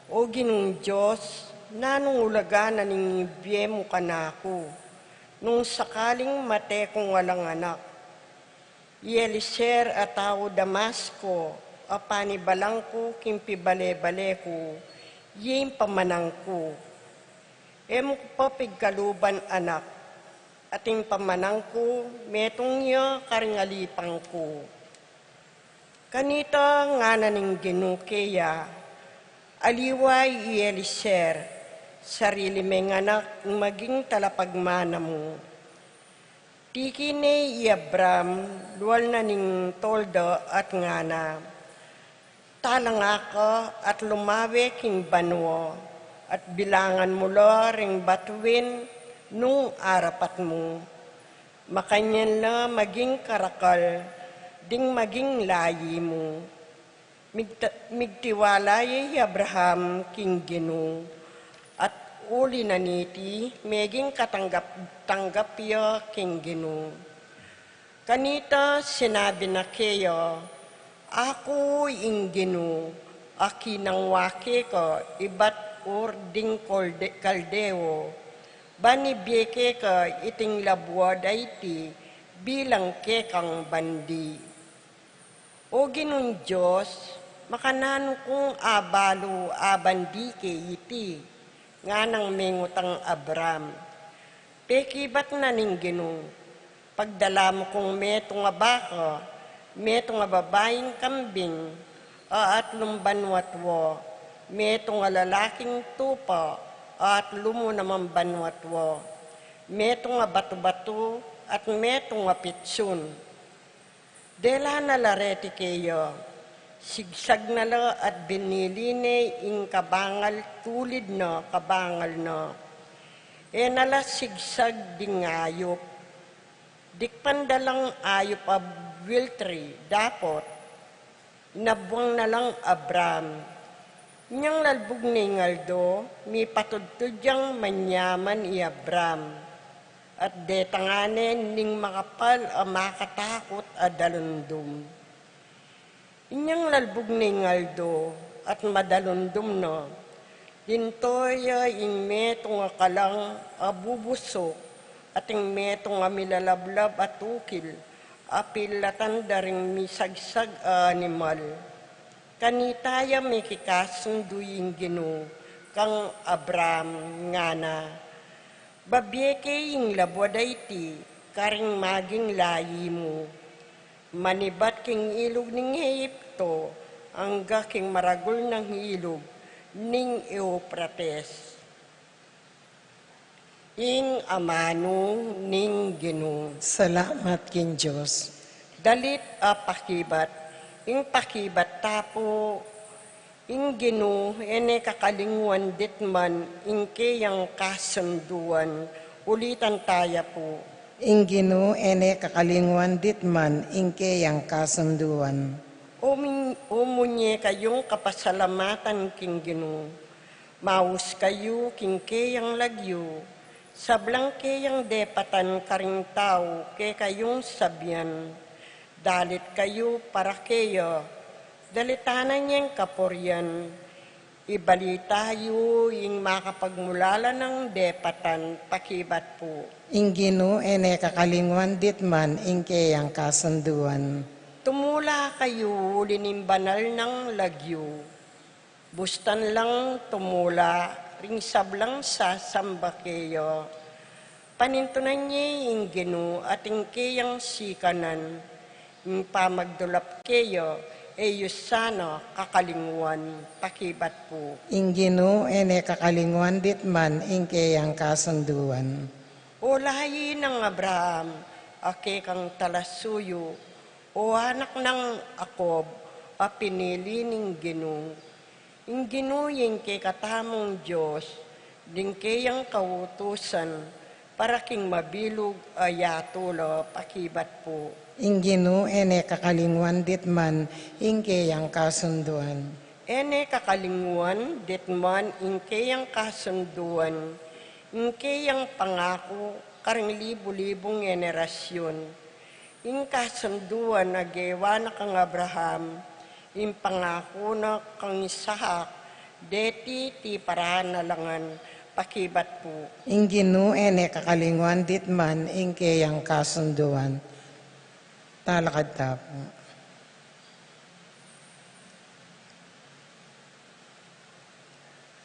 O Ginung Dios, nanung ulaga na ning ibie mu kanaku, nung sakaling mate kung alang anak? I Eliezer a tau Damasco a panibalang ku king pibale-bale ku, ing pamanang ku. E mu ku pa pigkaluban anak, at ing pamanang ku, metung ya karing alipang ku. Kanita ngana ning Ginu keya, Aliwa i Eliezer, sarili meng anak ing maging talapagmana mu. Tiki ne i Abram lual na ning tolda at ngana, Talanga ka at lumawe king banua, at bilangan mu la ring batuin nung arapat mu. Makanyan la maging karakal ding maging layi mu. Migta-, migtiwala ya i Abraham king Ginu, at uli na niti meging katanggap-tanggap ya king Ginu. Kanita sinabi na keya, Aku ing Ginu, a kinangwa keka ibat Ur ding Kolde-, Kaldeo, ban ibie keka iting labuad a iti bilang kekang bandi. O Ginung Dios, makananu kung abalu a bandi ke iti? Nganang mengutang Abram. Pekibat na ning Ginu, Pagdala mu kung metung a baka, metung a babaing kambing, a atlung banua tua, metung a lalaking tupa, a atlu mu namang banua tua. metung a batu-batu at metung a pitsun. Dela na la reti keya, sigsag na la at binili ne ing kabangal tulid na kabangal na. E na la sigsag ding ayup. Dikpan da lang ayup a buwiltri, dapot inabuang na lang Abram. Inyang lalbug ne ing aldo, mipatudtud yang manyaman i Abram, at detangane ning makapal a makatakut a dalundum. Inyang lalbug ne ing aldo at madalundum na, linto ya ing metung a kalang a bubusuk at ing metung a milalablab a tukil a pilatan da ring misagsag a animal. Kanita ya mekikasundu ing Ginu kang Abram, ngana, Babie ke ing labuad a iti karing maging layi mu, manibat king ilug ning Egipto angga king maragul nang ilug ning Eufrates. Ing amanu ning Ginu. Salamat king Dios. Dalit a pakibat. Ing pakibat ta pu, ing Ginu e ne kakalinguan ditman ing keyang kasunduan. Ulitan taya pu. Ing Ginu e ne kakalinguan ditman ing keyang kasunduan. Umin-, umunye kayung kapasalamatan king Ginu. Maus kayu king keyang lagyu, sablang keyang depatan karing tau kekayung sabian. Dalit kayu para keya, dalitan na ing kapurian. Ibalita yu ing makapagmulalang depatan pakibat pu. Ing Ginu e ne kakalinguan ditman ing keyang kasunduan. Tumula kayu uli ning banal nang lagyu. Bustan lang tumula ring sablang sasamba keya. Panintunan ye ing Ginu at ing keyang sikanan, ing pamagdulap keya, e yu sana kakalinguan pakibat pu. Ing Ginu e ne kakalinguan ditman ing keyang kasunduan. O layi nang Abraham, a kekang talasuyu, o anak nang Jacob, a pinili ning Ginu. Ing Ginu ing kekatamung Dios, ding keyang kautusan, para king mabilug a yatu la pakibat pu. Ing Ginu e ne kakalinguan ditman ing keyang kasunduan. E ne kakalinguan ditman ing keyang kasunduan, ing keyang pangaku karing libu-libung generasyun. Ing kasunduan a gewa na kang Abraham, ing pangaku na kang Isaac, deti tiparaan na la ngan pakibat pu. Ing Ginu e ne kakalinguan ditman ing keyang kasunduan. Talakad ta pu.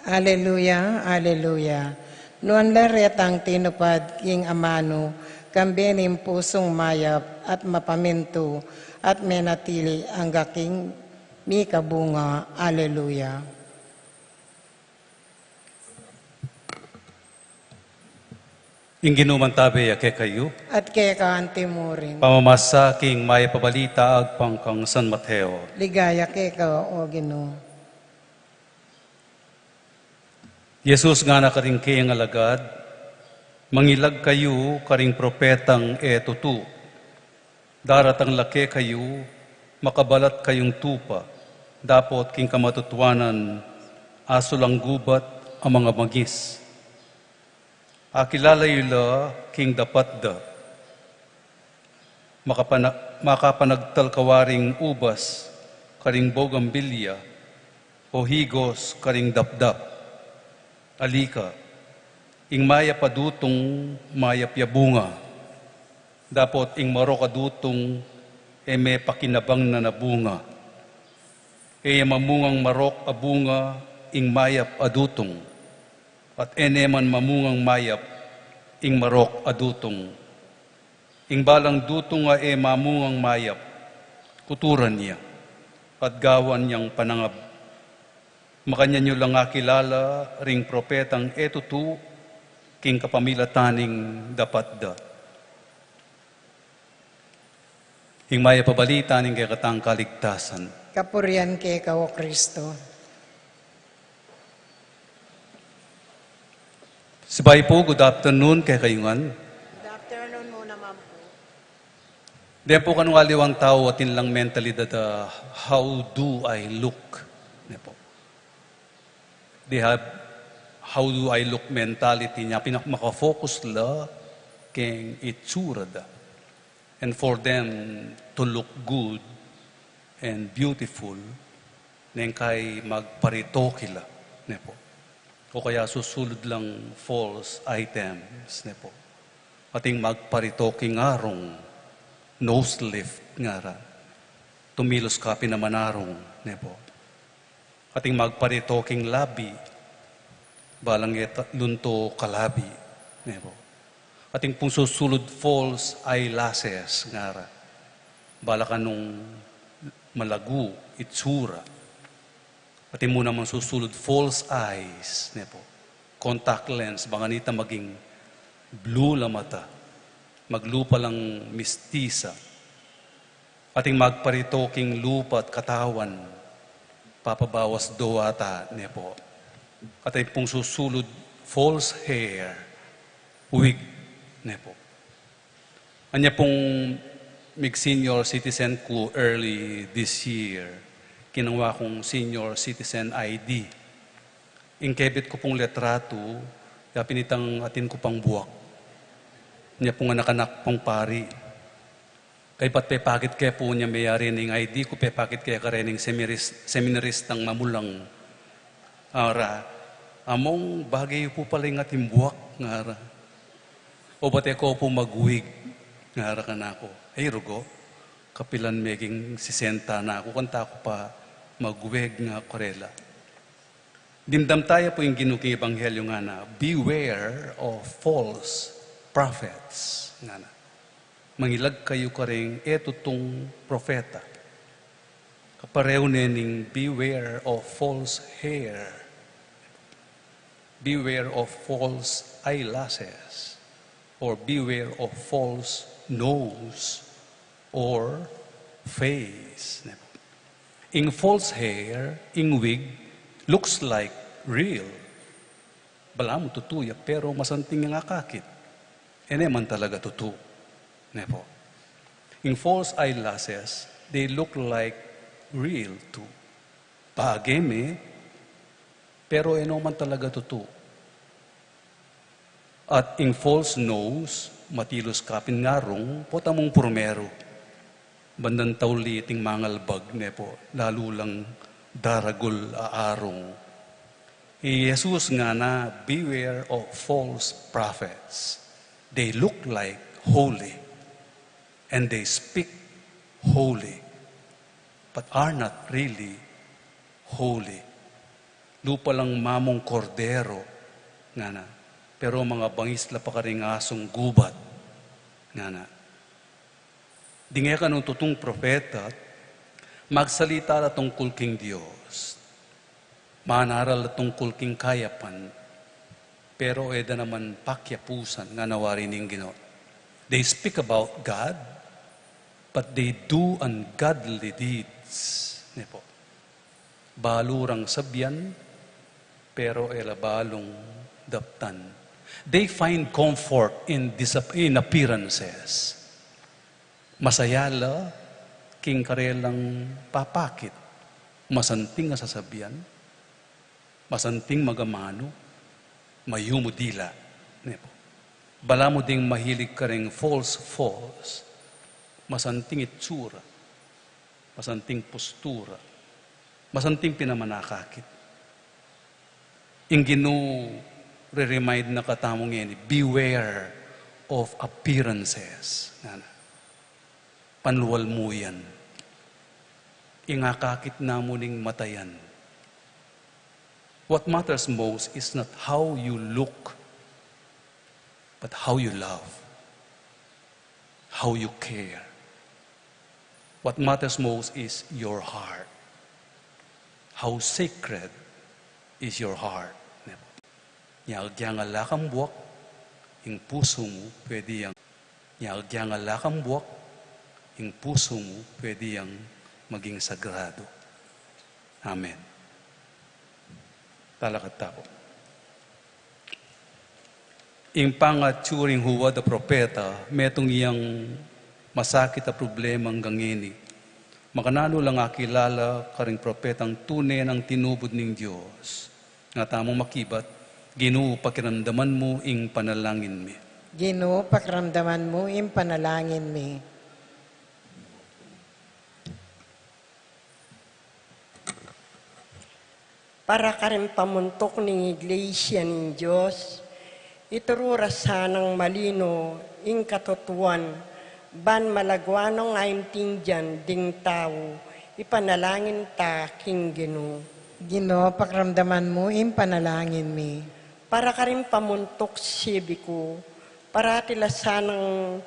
Aleluya, aleluya. Nuan la retang tinupad king amanu, kambe ning pusung mayap at mapamintu at menatili angga king mikabunga. Aleluya. Ing Ginu mantabe ya kekayu. At keka anti mu rin. Pamamasa king mayap a balita agpang kang San Mateo. Ligaya keka, O Ginu. Jesus ngana karing keyang alagad, Mangilag kayu karing propetang e tutu. Daratang la kekayu, makabalat kayung tupa, dapot king kamatutuanan, asulang gubat a mangabangis. Akilala yu la king dapat da. Makapana-, makapanagtal ka waring ubas karing bougambilya, o higos karing dapdap. Ali ka, ing mayap a dutung, mayap ya bunga. Dapot ing marok a dutung, e me pakinabang na na bunga. E ya mamungang marok a bunga ing mayap a dutung, at e ne man mamungang mayap ing marok a dutung. Ing balang dutung a e mamungang mayap, kuturan ya, at gawan yang panangab. Makanyan yu lang akilala ring propetang e tutu, king kapamilatan ning dapat da. Ing mayap a balita ning kekatang kaligtasan. Kapurian keka, O Kristo. Sibayu pu, good afternoon kekayu ngan. Good afternoon mu naman po. Deng pu kanung aliwang tau atin lang mentalidad a, "How do I look?" Ne pu. They have "How do I look?" mentality, nya pin makafocus la keng itsura da. And for them to look good and beautiful, neng kai magparitoki la, ne pu. O kaya susulud lang false items, ne pu. Ating magparitoking arung, nose lift ngara. Tumilos ka pin naman arung, ne pu. Ating magparitoking labi, balang e ta-, lunto kalabi, ne pu. Ating pung susulud false eyelashes ngara, bala kanung malagu itsura. Ating mu naman susulud false eyes, ne pu. Contact lens, bang kanita maging blue la mata, maglupa lang mistisa. Ating magparitoking lupa at katawan, papabawas do ata, ne pu. Ating pung susulud false hair, wig, ne pu. Anya pung mig-senior citizen ku early this year, kinuha kung senior citizen I D. Ing kebit ku pung litratu, ya pin itang atin ku pang buak. Nya pung anak-anak pung pari. Kaybat pepakit ke pu nya, meyari ning I D ku, pepakit ke kareng semiris-, seminaristang mamulang. Ara, "Among, bagay yu pu pala ing ating buak," ngara. "O bate ko pu mag-wig?" ngara kanaku. Ay, rugo, kapilan meging sesenta na ku, kanta ku pa mag-wig, ngaku karela. Dimdam taya pu ing Ginu king Ebanghelyo, ngana, "Beware of false prophets," ngana. "Mangilag kayu kareng e tutung propeta." Kaparehu ne ning "Beware of false hair." "Beware of false eyelashes," or "Beware of false nose or face." Ing false hair, ing wig, looks like real. Balamu tutu ya, pero masanting yang akakit. E ne man talaga tutu. Ne pu. Ing false eyelashes, they look like real too. Bage me, pero e no man talaga tutu. At ing false nose, matilos ka pin ngarung, pota mung purmeru. Bandang tauli ating mangalbag, ne pu, lalu lang daragul a arung. I Jesus ngana, "Beware of false prophets. They look like holy, and they speak holy, but are not really holy." Lupa lang mamung kordero, ngana, pero mangabangis la pa karing asung gubat, ngana. Ding e kanu tutung propeta, magsalita la tungkul king Dios, manaral la tungkul king kayapan, pero e da naman pakiapusan, ngana wari ning Ginu. They speak about God, but they do ungodly deeds. Ne pu. Balu rang sabian, pero e la balung daptan. They find comfort in disap-, in appearances. Masaya la king karelang papakit. Masanting a sasabian, masanting magamanu, mayumu dila, ne pu. Balamu ding mahilig kareng false, false, masanting itsura, masanting postura, masanting pin naman akakit. Ing Ginu re-remind na katamu ngeni, "Beware of appearances," ngana. Panlual mu yan. Ing akakit namu ning mata yan. What matters most is not how you look, but how you love, how you care. What matters most is your heart. How sacred is your heart. Nya, agyang ala kang buak, Ing pusu mu pwede yang, nya agyang ala kang buak, ing pusu mu pwede yang maging sagrado. Amen. Talakad tamu. Ing pangatyu ring huwad a propeta, metung yang masakit a problema ngeni. Makananu lang akilala karing propetang tune nang tinubud ning Dios. Nga tamung makibat, Ginu, pakiramdaman mu ing panalangin mi. Ginu, pakiramdaman mu ing panalangin mi. Para karing pamuntuk ning Iglesia ning Dios, ituru ra sanang malino ing katutuan, ban malagwa nong aintindian ding tau, ipanalangin ta king Ginu. Ginu, pakiramdaman mu ing panalangin mi. Para karing pamuntuk sibiku, parati la sanang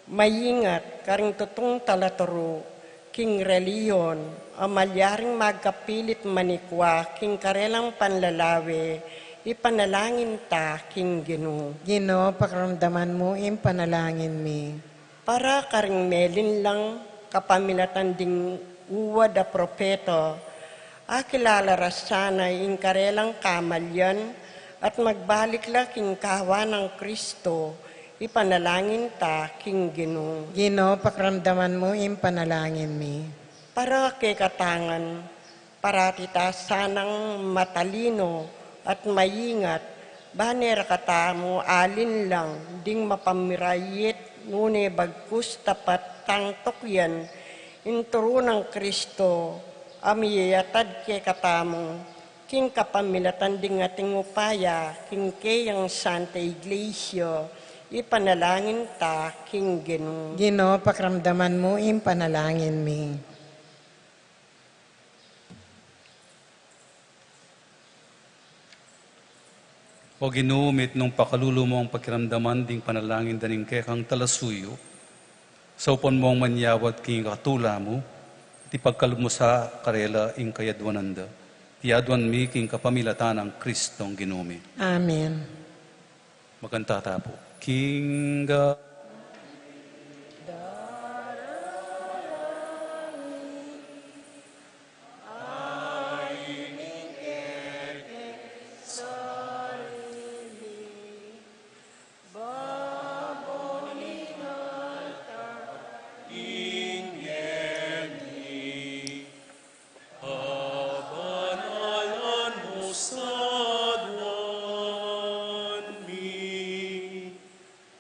maingat karing tutung talaturu king relihiyon, a malyaring magkapilit manikwa king karelang panlalawe, ipanalangin ta king Ginu. Ginu, pakiramdaman mu ing panalangin mi. Para karing melinlang kapamilatan ding uwad a propeta, akilala ra sana ing karelang kamalian, at magbalik la king kawan nang Kristo, ipanalangin ta king Ginu. Ginu, pakiramdaman mu ing panalangin mi. Para kekatang ngan, parati ta sanang matalino at maingat, bang e ra katamu alinlang ding mapamirayit, nune bagkus tapat tang tukyan ing turu nang Kristo, a miyayatad kekatamu, king kapamilatan ding ating upaya king keyang Santa Iglesia, ipanalangin ta king Ginu. Ginu, pakiramdaman mu ing panalangin mi. O Ginu, mitmung pakalulu mung pakiramdaman ding panalangin da ning kekang talasuyu, saupan mung manyawad king katula mu, at ipagkalub mu sa karela ing kayadwanan da. Iti aduan mi king kapamilatan nang Kristong Ginu mi. Amen. Magkanta tamu pu. King ga- Kabanalan mu sa aduan mi,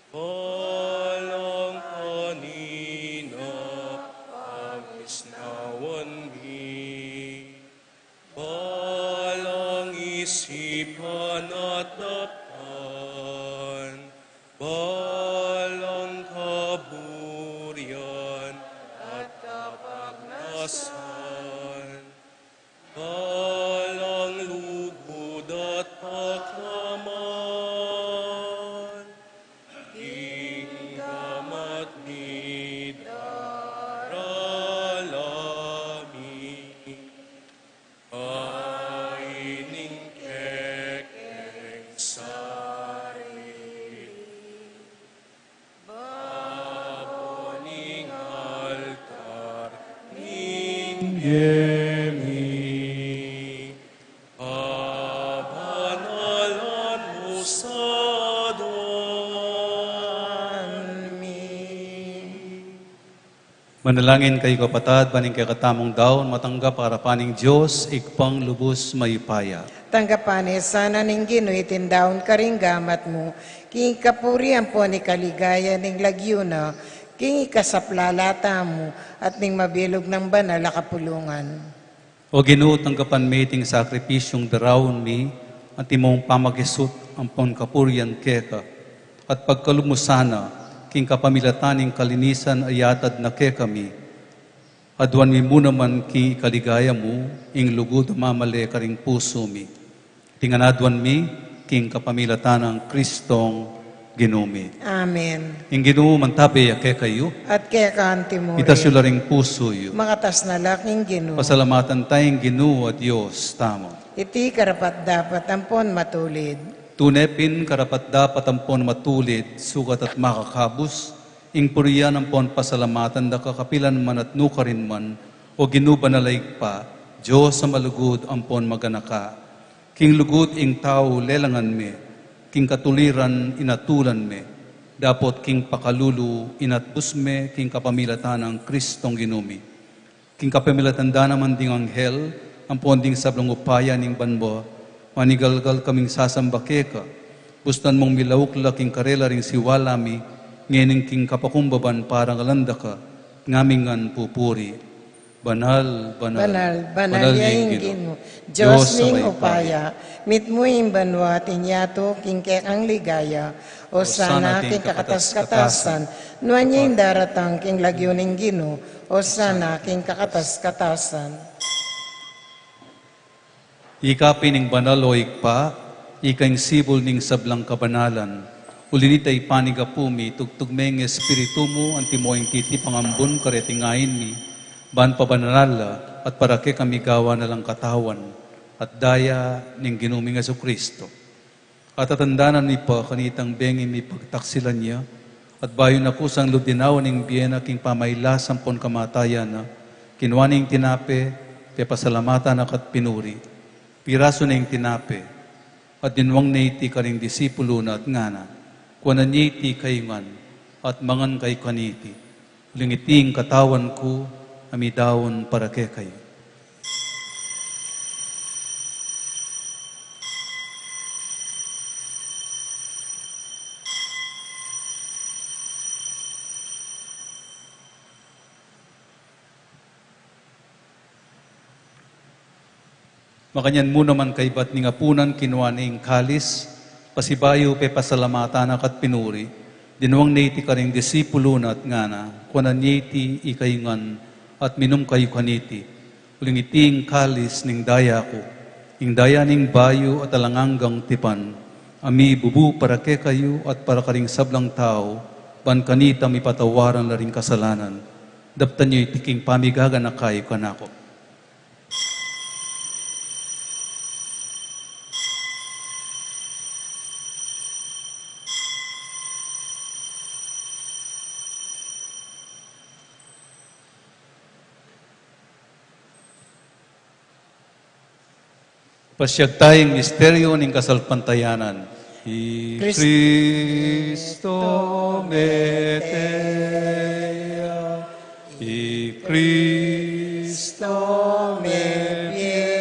balang kanina, pangisnawan mi, balang isipan at daptan, balang kaburian at kapagnasan, balang lugud at paglaman, king gamat mi darala mi. Ay ning kekeng sarili, babo ning altar ning bie mi, kabanalan mu sa aduan mi. Manalangin kayu, kapatad, ban ing kekatamung daun matanggap king arapan ning Dios, Ibpang lubus mayupaya. Tanggapan na sana ning Ginu iting daun karing gamat mu, king kapurian ampon king kaligayan ning lagyu na, king ikasaplala tamu at ning mabilug nang banal a kapulungan. O Ginu, tanggapan me iting sakripisyung daraun mi, at ing mung pamakisut ampon kapurian keka, at pagkalub mu sana, king kapamilatan ning kalinisan a yatad na kekami, aduan mi mu naman king ikaligaya mu, ing lugud a mamale karing pusu mi. Iti ngan aduan mi, king kapamilatan nang Kristong Ginu mi. Amen. Ing Ginu mantabe ya kekayu. At keka antimu rin. Itas yu la ring pusu yu. Makatas na la king Ginu. Pasalamatan taya ing Ginu a Dios tamu. Iti karapat-dapat ampon matulid. Tune pin karapat-dapat ampon matulid, sukat at makakabus, ing purian ampon pasalamatan da ka kapilan man at nukarin man, o Ginu banal a Ibpa, Dios a malugud ampon maganaka. King lugud ing tau lelangan me, king katuliran inatulan me, dapot king pakalulu inatbus me, king kapamilatan nang Kristong Ginu mi. King kapamilatan da naman ding anghel, ampon ding sablang upaya ning banua, manigalgal kaming sasamba keka, bustan mung milauk la king karela ring siwala mi, ngening king kapakumbaban parangalan da ka, ngamingan pupuri. Banal, banal, banal, banal ya ing Ginu, Dios ning upaya, mitmu ing banua at ing yatu king kekang ligaya, Osana king kakatas-katasan, nuan ya ing daratang king lagyu ning Ginu, Osana king kakatas-katasan. Ika pin ing banal, o Ibpa, ika ing sibul ning sablang kabanalan. Uli na nita, ipanyawad mi, tugtug me ing Espiritu mu, antimo ing titipang ambun kareting ain mi, ban pabanalan la, at para kekami gawan na lang katawan at daya ning Ginu ming Jesucristo. At atandanan mi pa kanitang bengi mi pagtaksilan ya, at bayu na kusang lub dinawa ning bie na king pamailas ampon kamatayan na, kinua ne ing tinape, pepasalamatan na ka't pinuri. Pirasu ne ing tinape, at dinwang ne iti karing disipulu na at ngana, kuanan ye iti kayu ngan, at mangan kayu kaniti. Uling iti ing katawan ku, a midaun para kekayu. Makanyan mu naman kaybat ning apunan, kinua ne ing kalis, pasibayu pepasalamatan na ka't pinuri, dinwang ne iti karing disipulu na at ngana, kuanan ye iti ikayu ngan, at minum kayu kaniti. Uling iti ing kalis ning daya ku, ing daya ning bayu at alang anggang tipan, a mibubu para kekayu at para karing sablang tau, ban kanita mipatawaran la ring kasalanan. Daptan yu iti king pamigaganaka yu kanaku. Pasiag taya ing misteryu ning kasalpantayanan. I Kris- Kristo mete ya, i Kristo mebie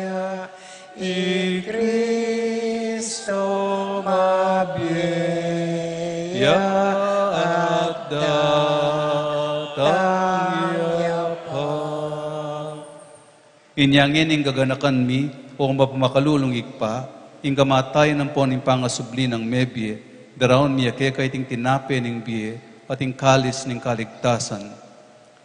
ya, i Kristo mabie ya, at datang ya pa. Inya ngeni ing gaganakan mi, o mapamakalulung Ibpa, ing kamatayan ampon ing pangasubli nang mebie, daraun mi ya keka iting tinape ning bie, at ing kalis ning kaligtasan.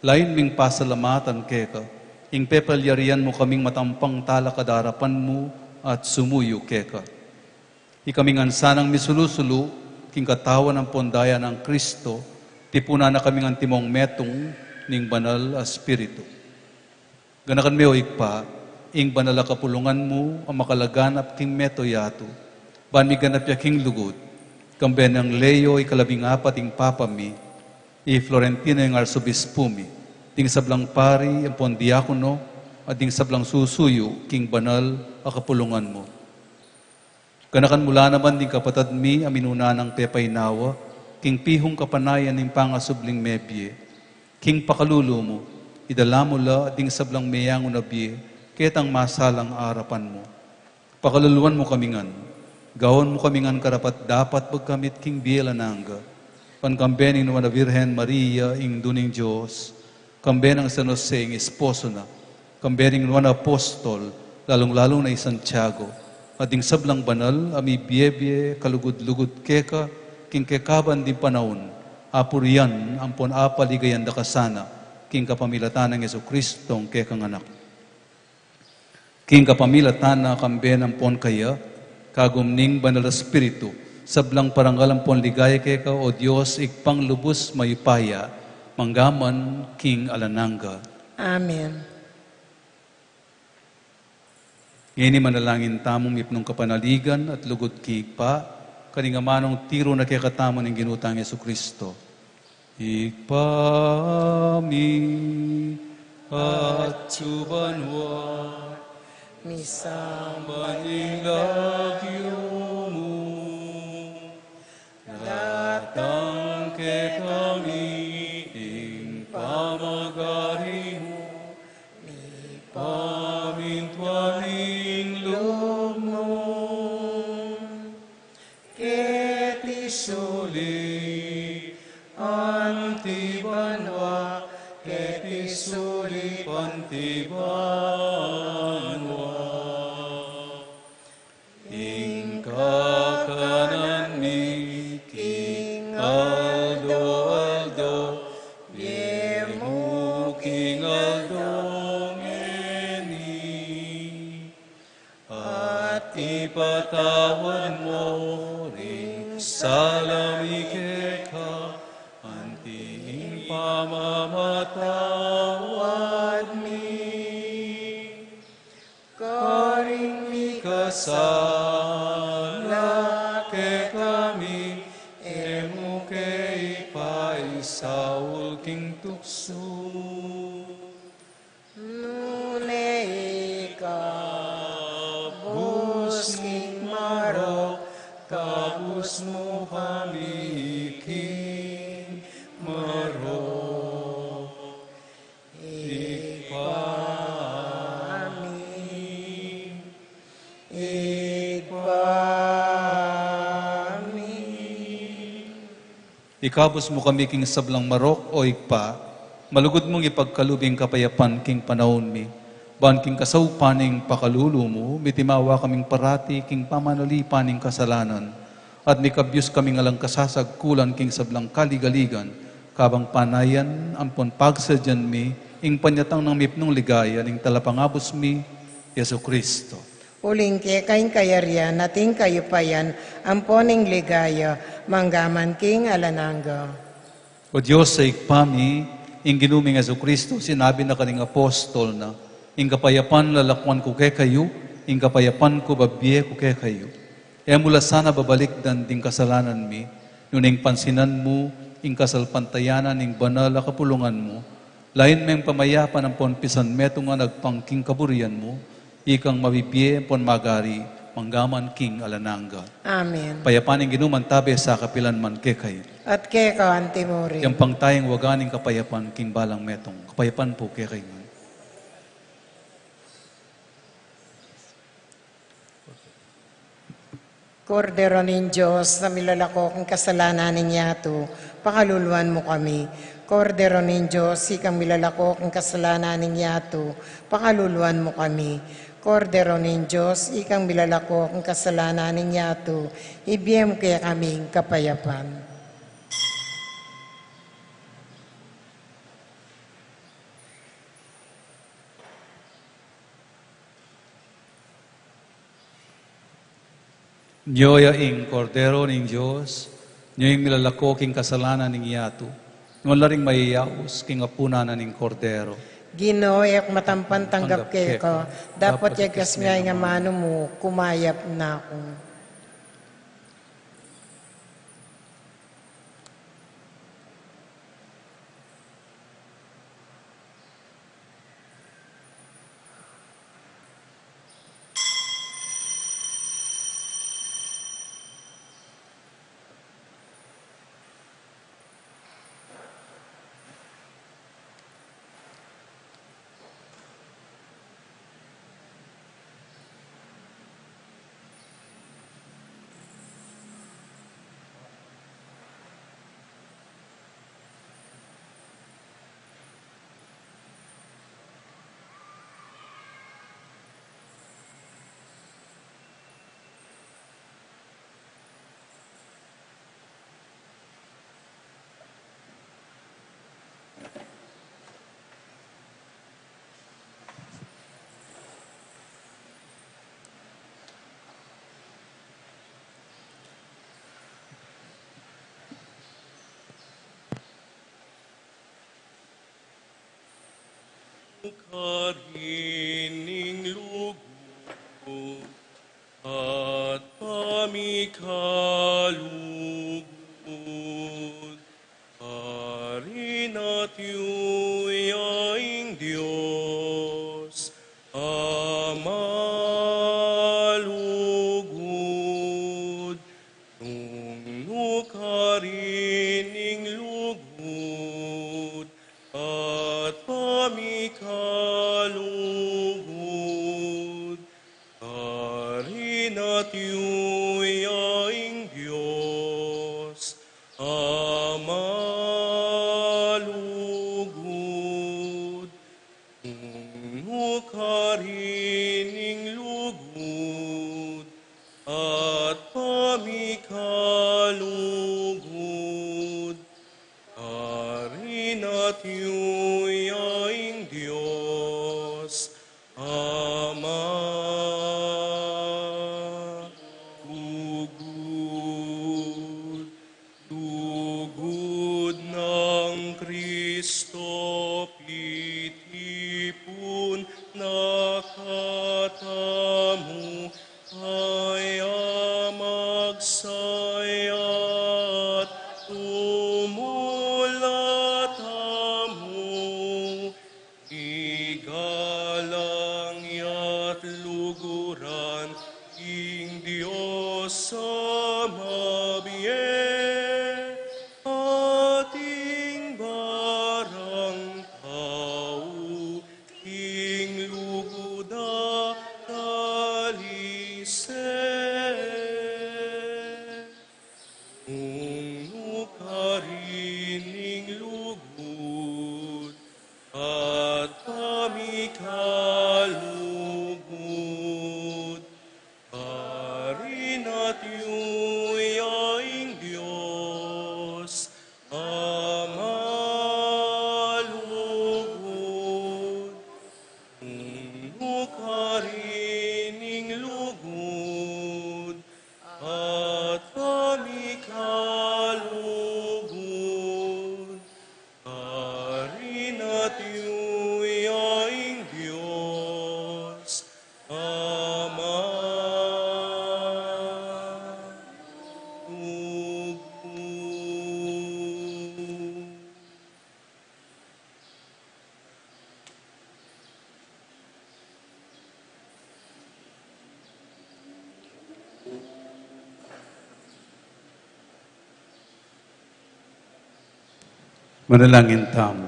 Lain ming pasalamatan keka, ing pepalyarian mu kaming matampang talakad king arapan mu at sumuyu keka. Ikami ngan sanang misulu-sulu king katawan ampon daya nang Kristo, tipunan na kaming antimong metung ning Banal a Espiritu. Ganakan me, o Ibpa, ing banal a kapulungan mu a makalaganap king mabilug a yatu, ban miganap ya king lugud, kambe nang Leo ikalabing apat ing Papa mi, i Florentino ing Arsobispu mi, ding sablang pari ampon diakono, at ding sablang susuyu king banal a kapulungan mu. Ganakan mu la naman ding kapatad mi a minuna nang pepainawa king pihung kapanayan ning pangasubling mebie. King pakalulu mu, idala mu la ding sablang meyangu na bie ketang masalang arapan mu. Pakaluluan mu kami ngan, gawan mu kami ngan karapat-dapat magkamit king bie alang angga, ban kambe ning Nuan a Virgen Maria, Indu ning Dios, kambe nang San Jose ing esposo na, kambe ring nuan a apostol, lalung-lalu na i Santiago, at ding sablang banal a mibie-bie kalugud-lugud keka king kekaban ding panaun, apurian ampon apaligayan da ka sana, king kapamilatan nang Jesucristong kekang Anak. King kapamilatan na, kambe na ampon kaya, kagum ning Banal a Espiritu, sablang parangal ampon ligaya keka, o Dios, Ibpang lubus mayupaya, mangga man king alang angga. Amen. Ngeni manalangin tamung mipnung kapanaligan at lugud king Ibpa, karing amanung tiru na kekatamu ning Ginu tang Jesucristo. Ibpa mi, atsu ka banua, misamban ya ing lagyu mu, datang kekami ing pamagari mu, mipamintuan ing lub mu keti sulip anti banua, keti sulip anti banua. Ing kakanan mi king aldo-aldo, ibie mu king aldo ngeni. At ipatawad mu ring sala mi keka, anti ing pamamatawad mi karing mikasala kekami, e mu ke ipaisaul king tuksu, nune ikabus king marok, kabus mu kami king marok. Ibpa mi, Ibpa mi. Ikabus mu kami king sablang marok, O Ibpa, malugud mung ipagkalub ing kapayapan king panaun mi, ban king kasaupan ning pakalulu mu, mitimawa kaming parati king pamanalipan ning kasalanan, at mikabyus kaming alang kasasagkulan king sablang kaligaligan, kabang panayan ampon pagsadyan mi ing panyatang nang mipnung ligaya ning Talapangabus mi, Jesucristo. Uling keka ing kayarian, at ing kayupayan, ampon ing ligaya, manggaman king alang angga. O Dios a Ibpa mi, ing Ginu ming Jesucristo, sinabi na karing apostol na, ing kapayapan lalakwan ku kekayu, ing kapayapan ku babie ku kekayu. E mu la sana babalikdan ding kasalanan mi, nune ing pansinan mu ing kasalpantayanan ning banal a kapulungan mu, lain meng pamayapan ampon pisanmetungan agpang king kaburian mu, ikang mabibie ampon magari, manggaman king alang angga. Amen. Kapayapan ning Ginu mantabe sa kapilan man kekayu. At keka anti mu rin. Yampang tayang waga ning kapayapan king balang metung. Kapayapan pu kekayu ngan. Kordero ning Dios, a milalako king kasalanan ning yatu, pakaluluan mu kami. Kordero ning Dios, ikang milalako king kasalanan ning yatu, pakaluluan mu kami. Kordero ning Dios, ikang milalako king kasalanan ning yatu, ibie mu kekaming kapayapan. Nyo ya ing Kordero ning Dios, nyo ing milalako king kasalanan ning yatu, nyo la ring mayayaus king apunan na ning Kordero. Ginu, e ku matampan tanggap keka, dapot yagas mu ya ing amanu mu, kumayap na ku. Karin ning lugud. kalugud. Karin atyu ya ing Dios a malugud. Nung nu karin ing lugud at pamikalugud, karin atyu ya ing Dios a malugud. Nung nu karin ing lugud at pamikalugud, karin atyu ya ing Dios a malugud. Lugud nang Kristo, pitipun na katamu, kaya magsaya at tumula tamu. Igalang ya't luguran ing Dios a mabie, at ing barang tau ing lugud a talise. Nung nu karin ing lugud at pamikalugud, karin atyu ya ing Dios a malugud. Nung nu karin ing lugud at pamikalugud, karin atyu ya ing Dios a malugud. Manalangin tamu.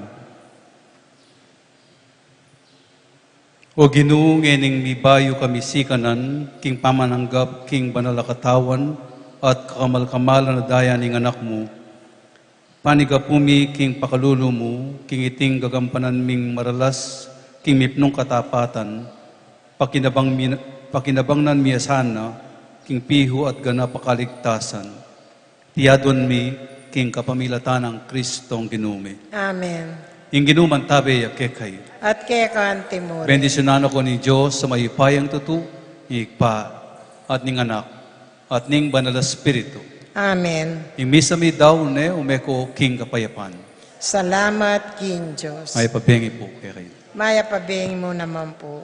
O Ginu, ngening mibayu kami sikanan king pamananggap king banal a katawan at kakamal-kamalan a daya ning Anak mu, panigapu mi king pakalulu mu, king iting gagampanan ming maralas king mipnung katapatan, pakinabang mi-, pakinabangnan mi ya sana king pihu at ganap a kaligtasan. Iti adwan mi king kapamilatan nang Kristong Ginu mi. Amen. Ing Ginu mantabe ya kekayu. At keka antimu rin. Bendisyunan na kayu ning Dios a mayupayang tutu, ning Ibpa, at ning Anak, at ning Banal a Espiritu. Amen. Ing misa mi daun ne, ume ko king kapayapan. Salamat king Dios. Mayap a bengi pu kekayu. Mayap a bengi mu naman pu.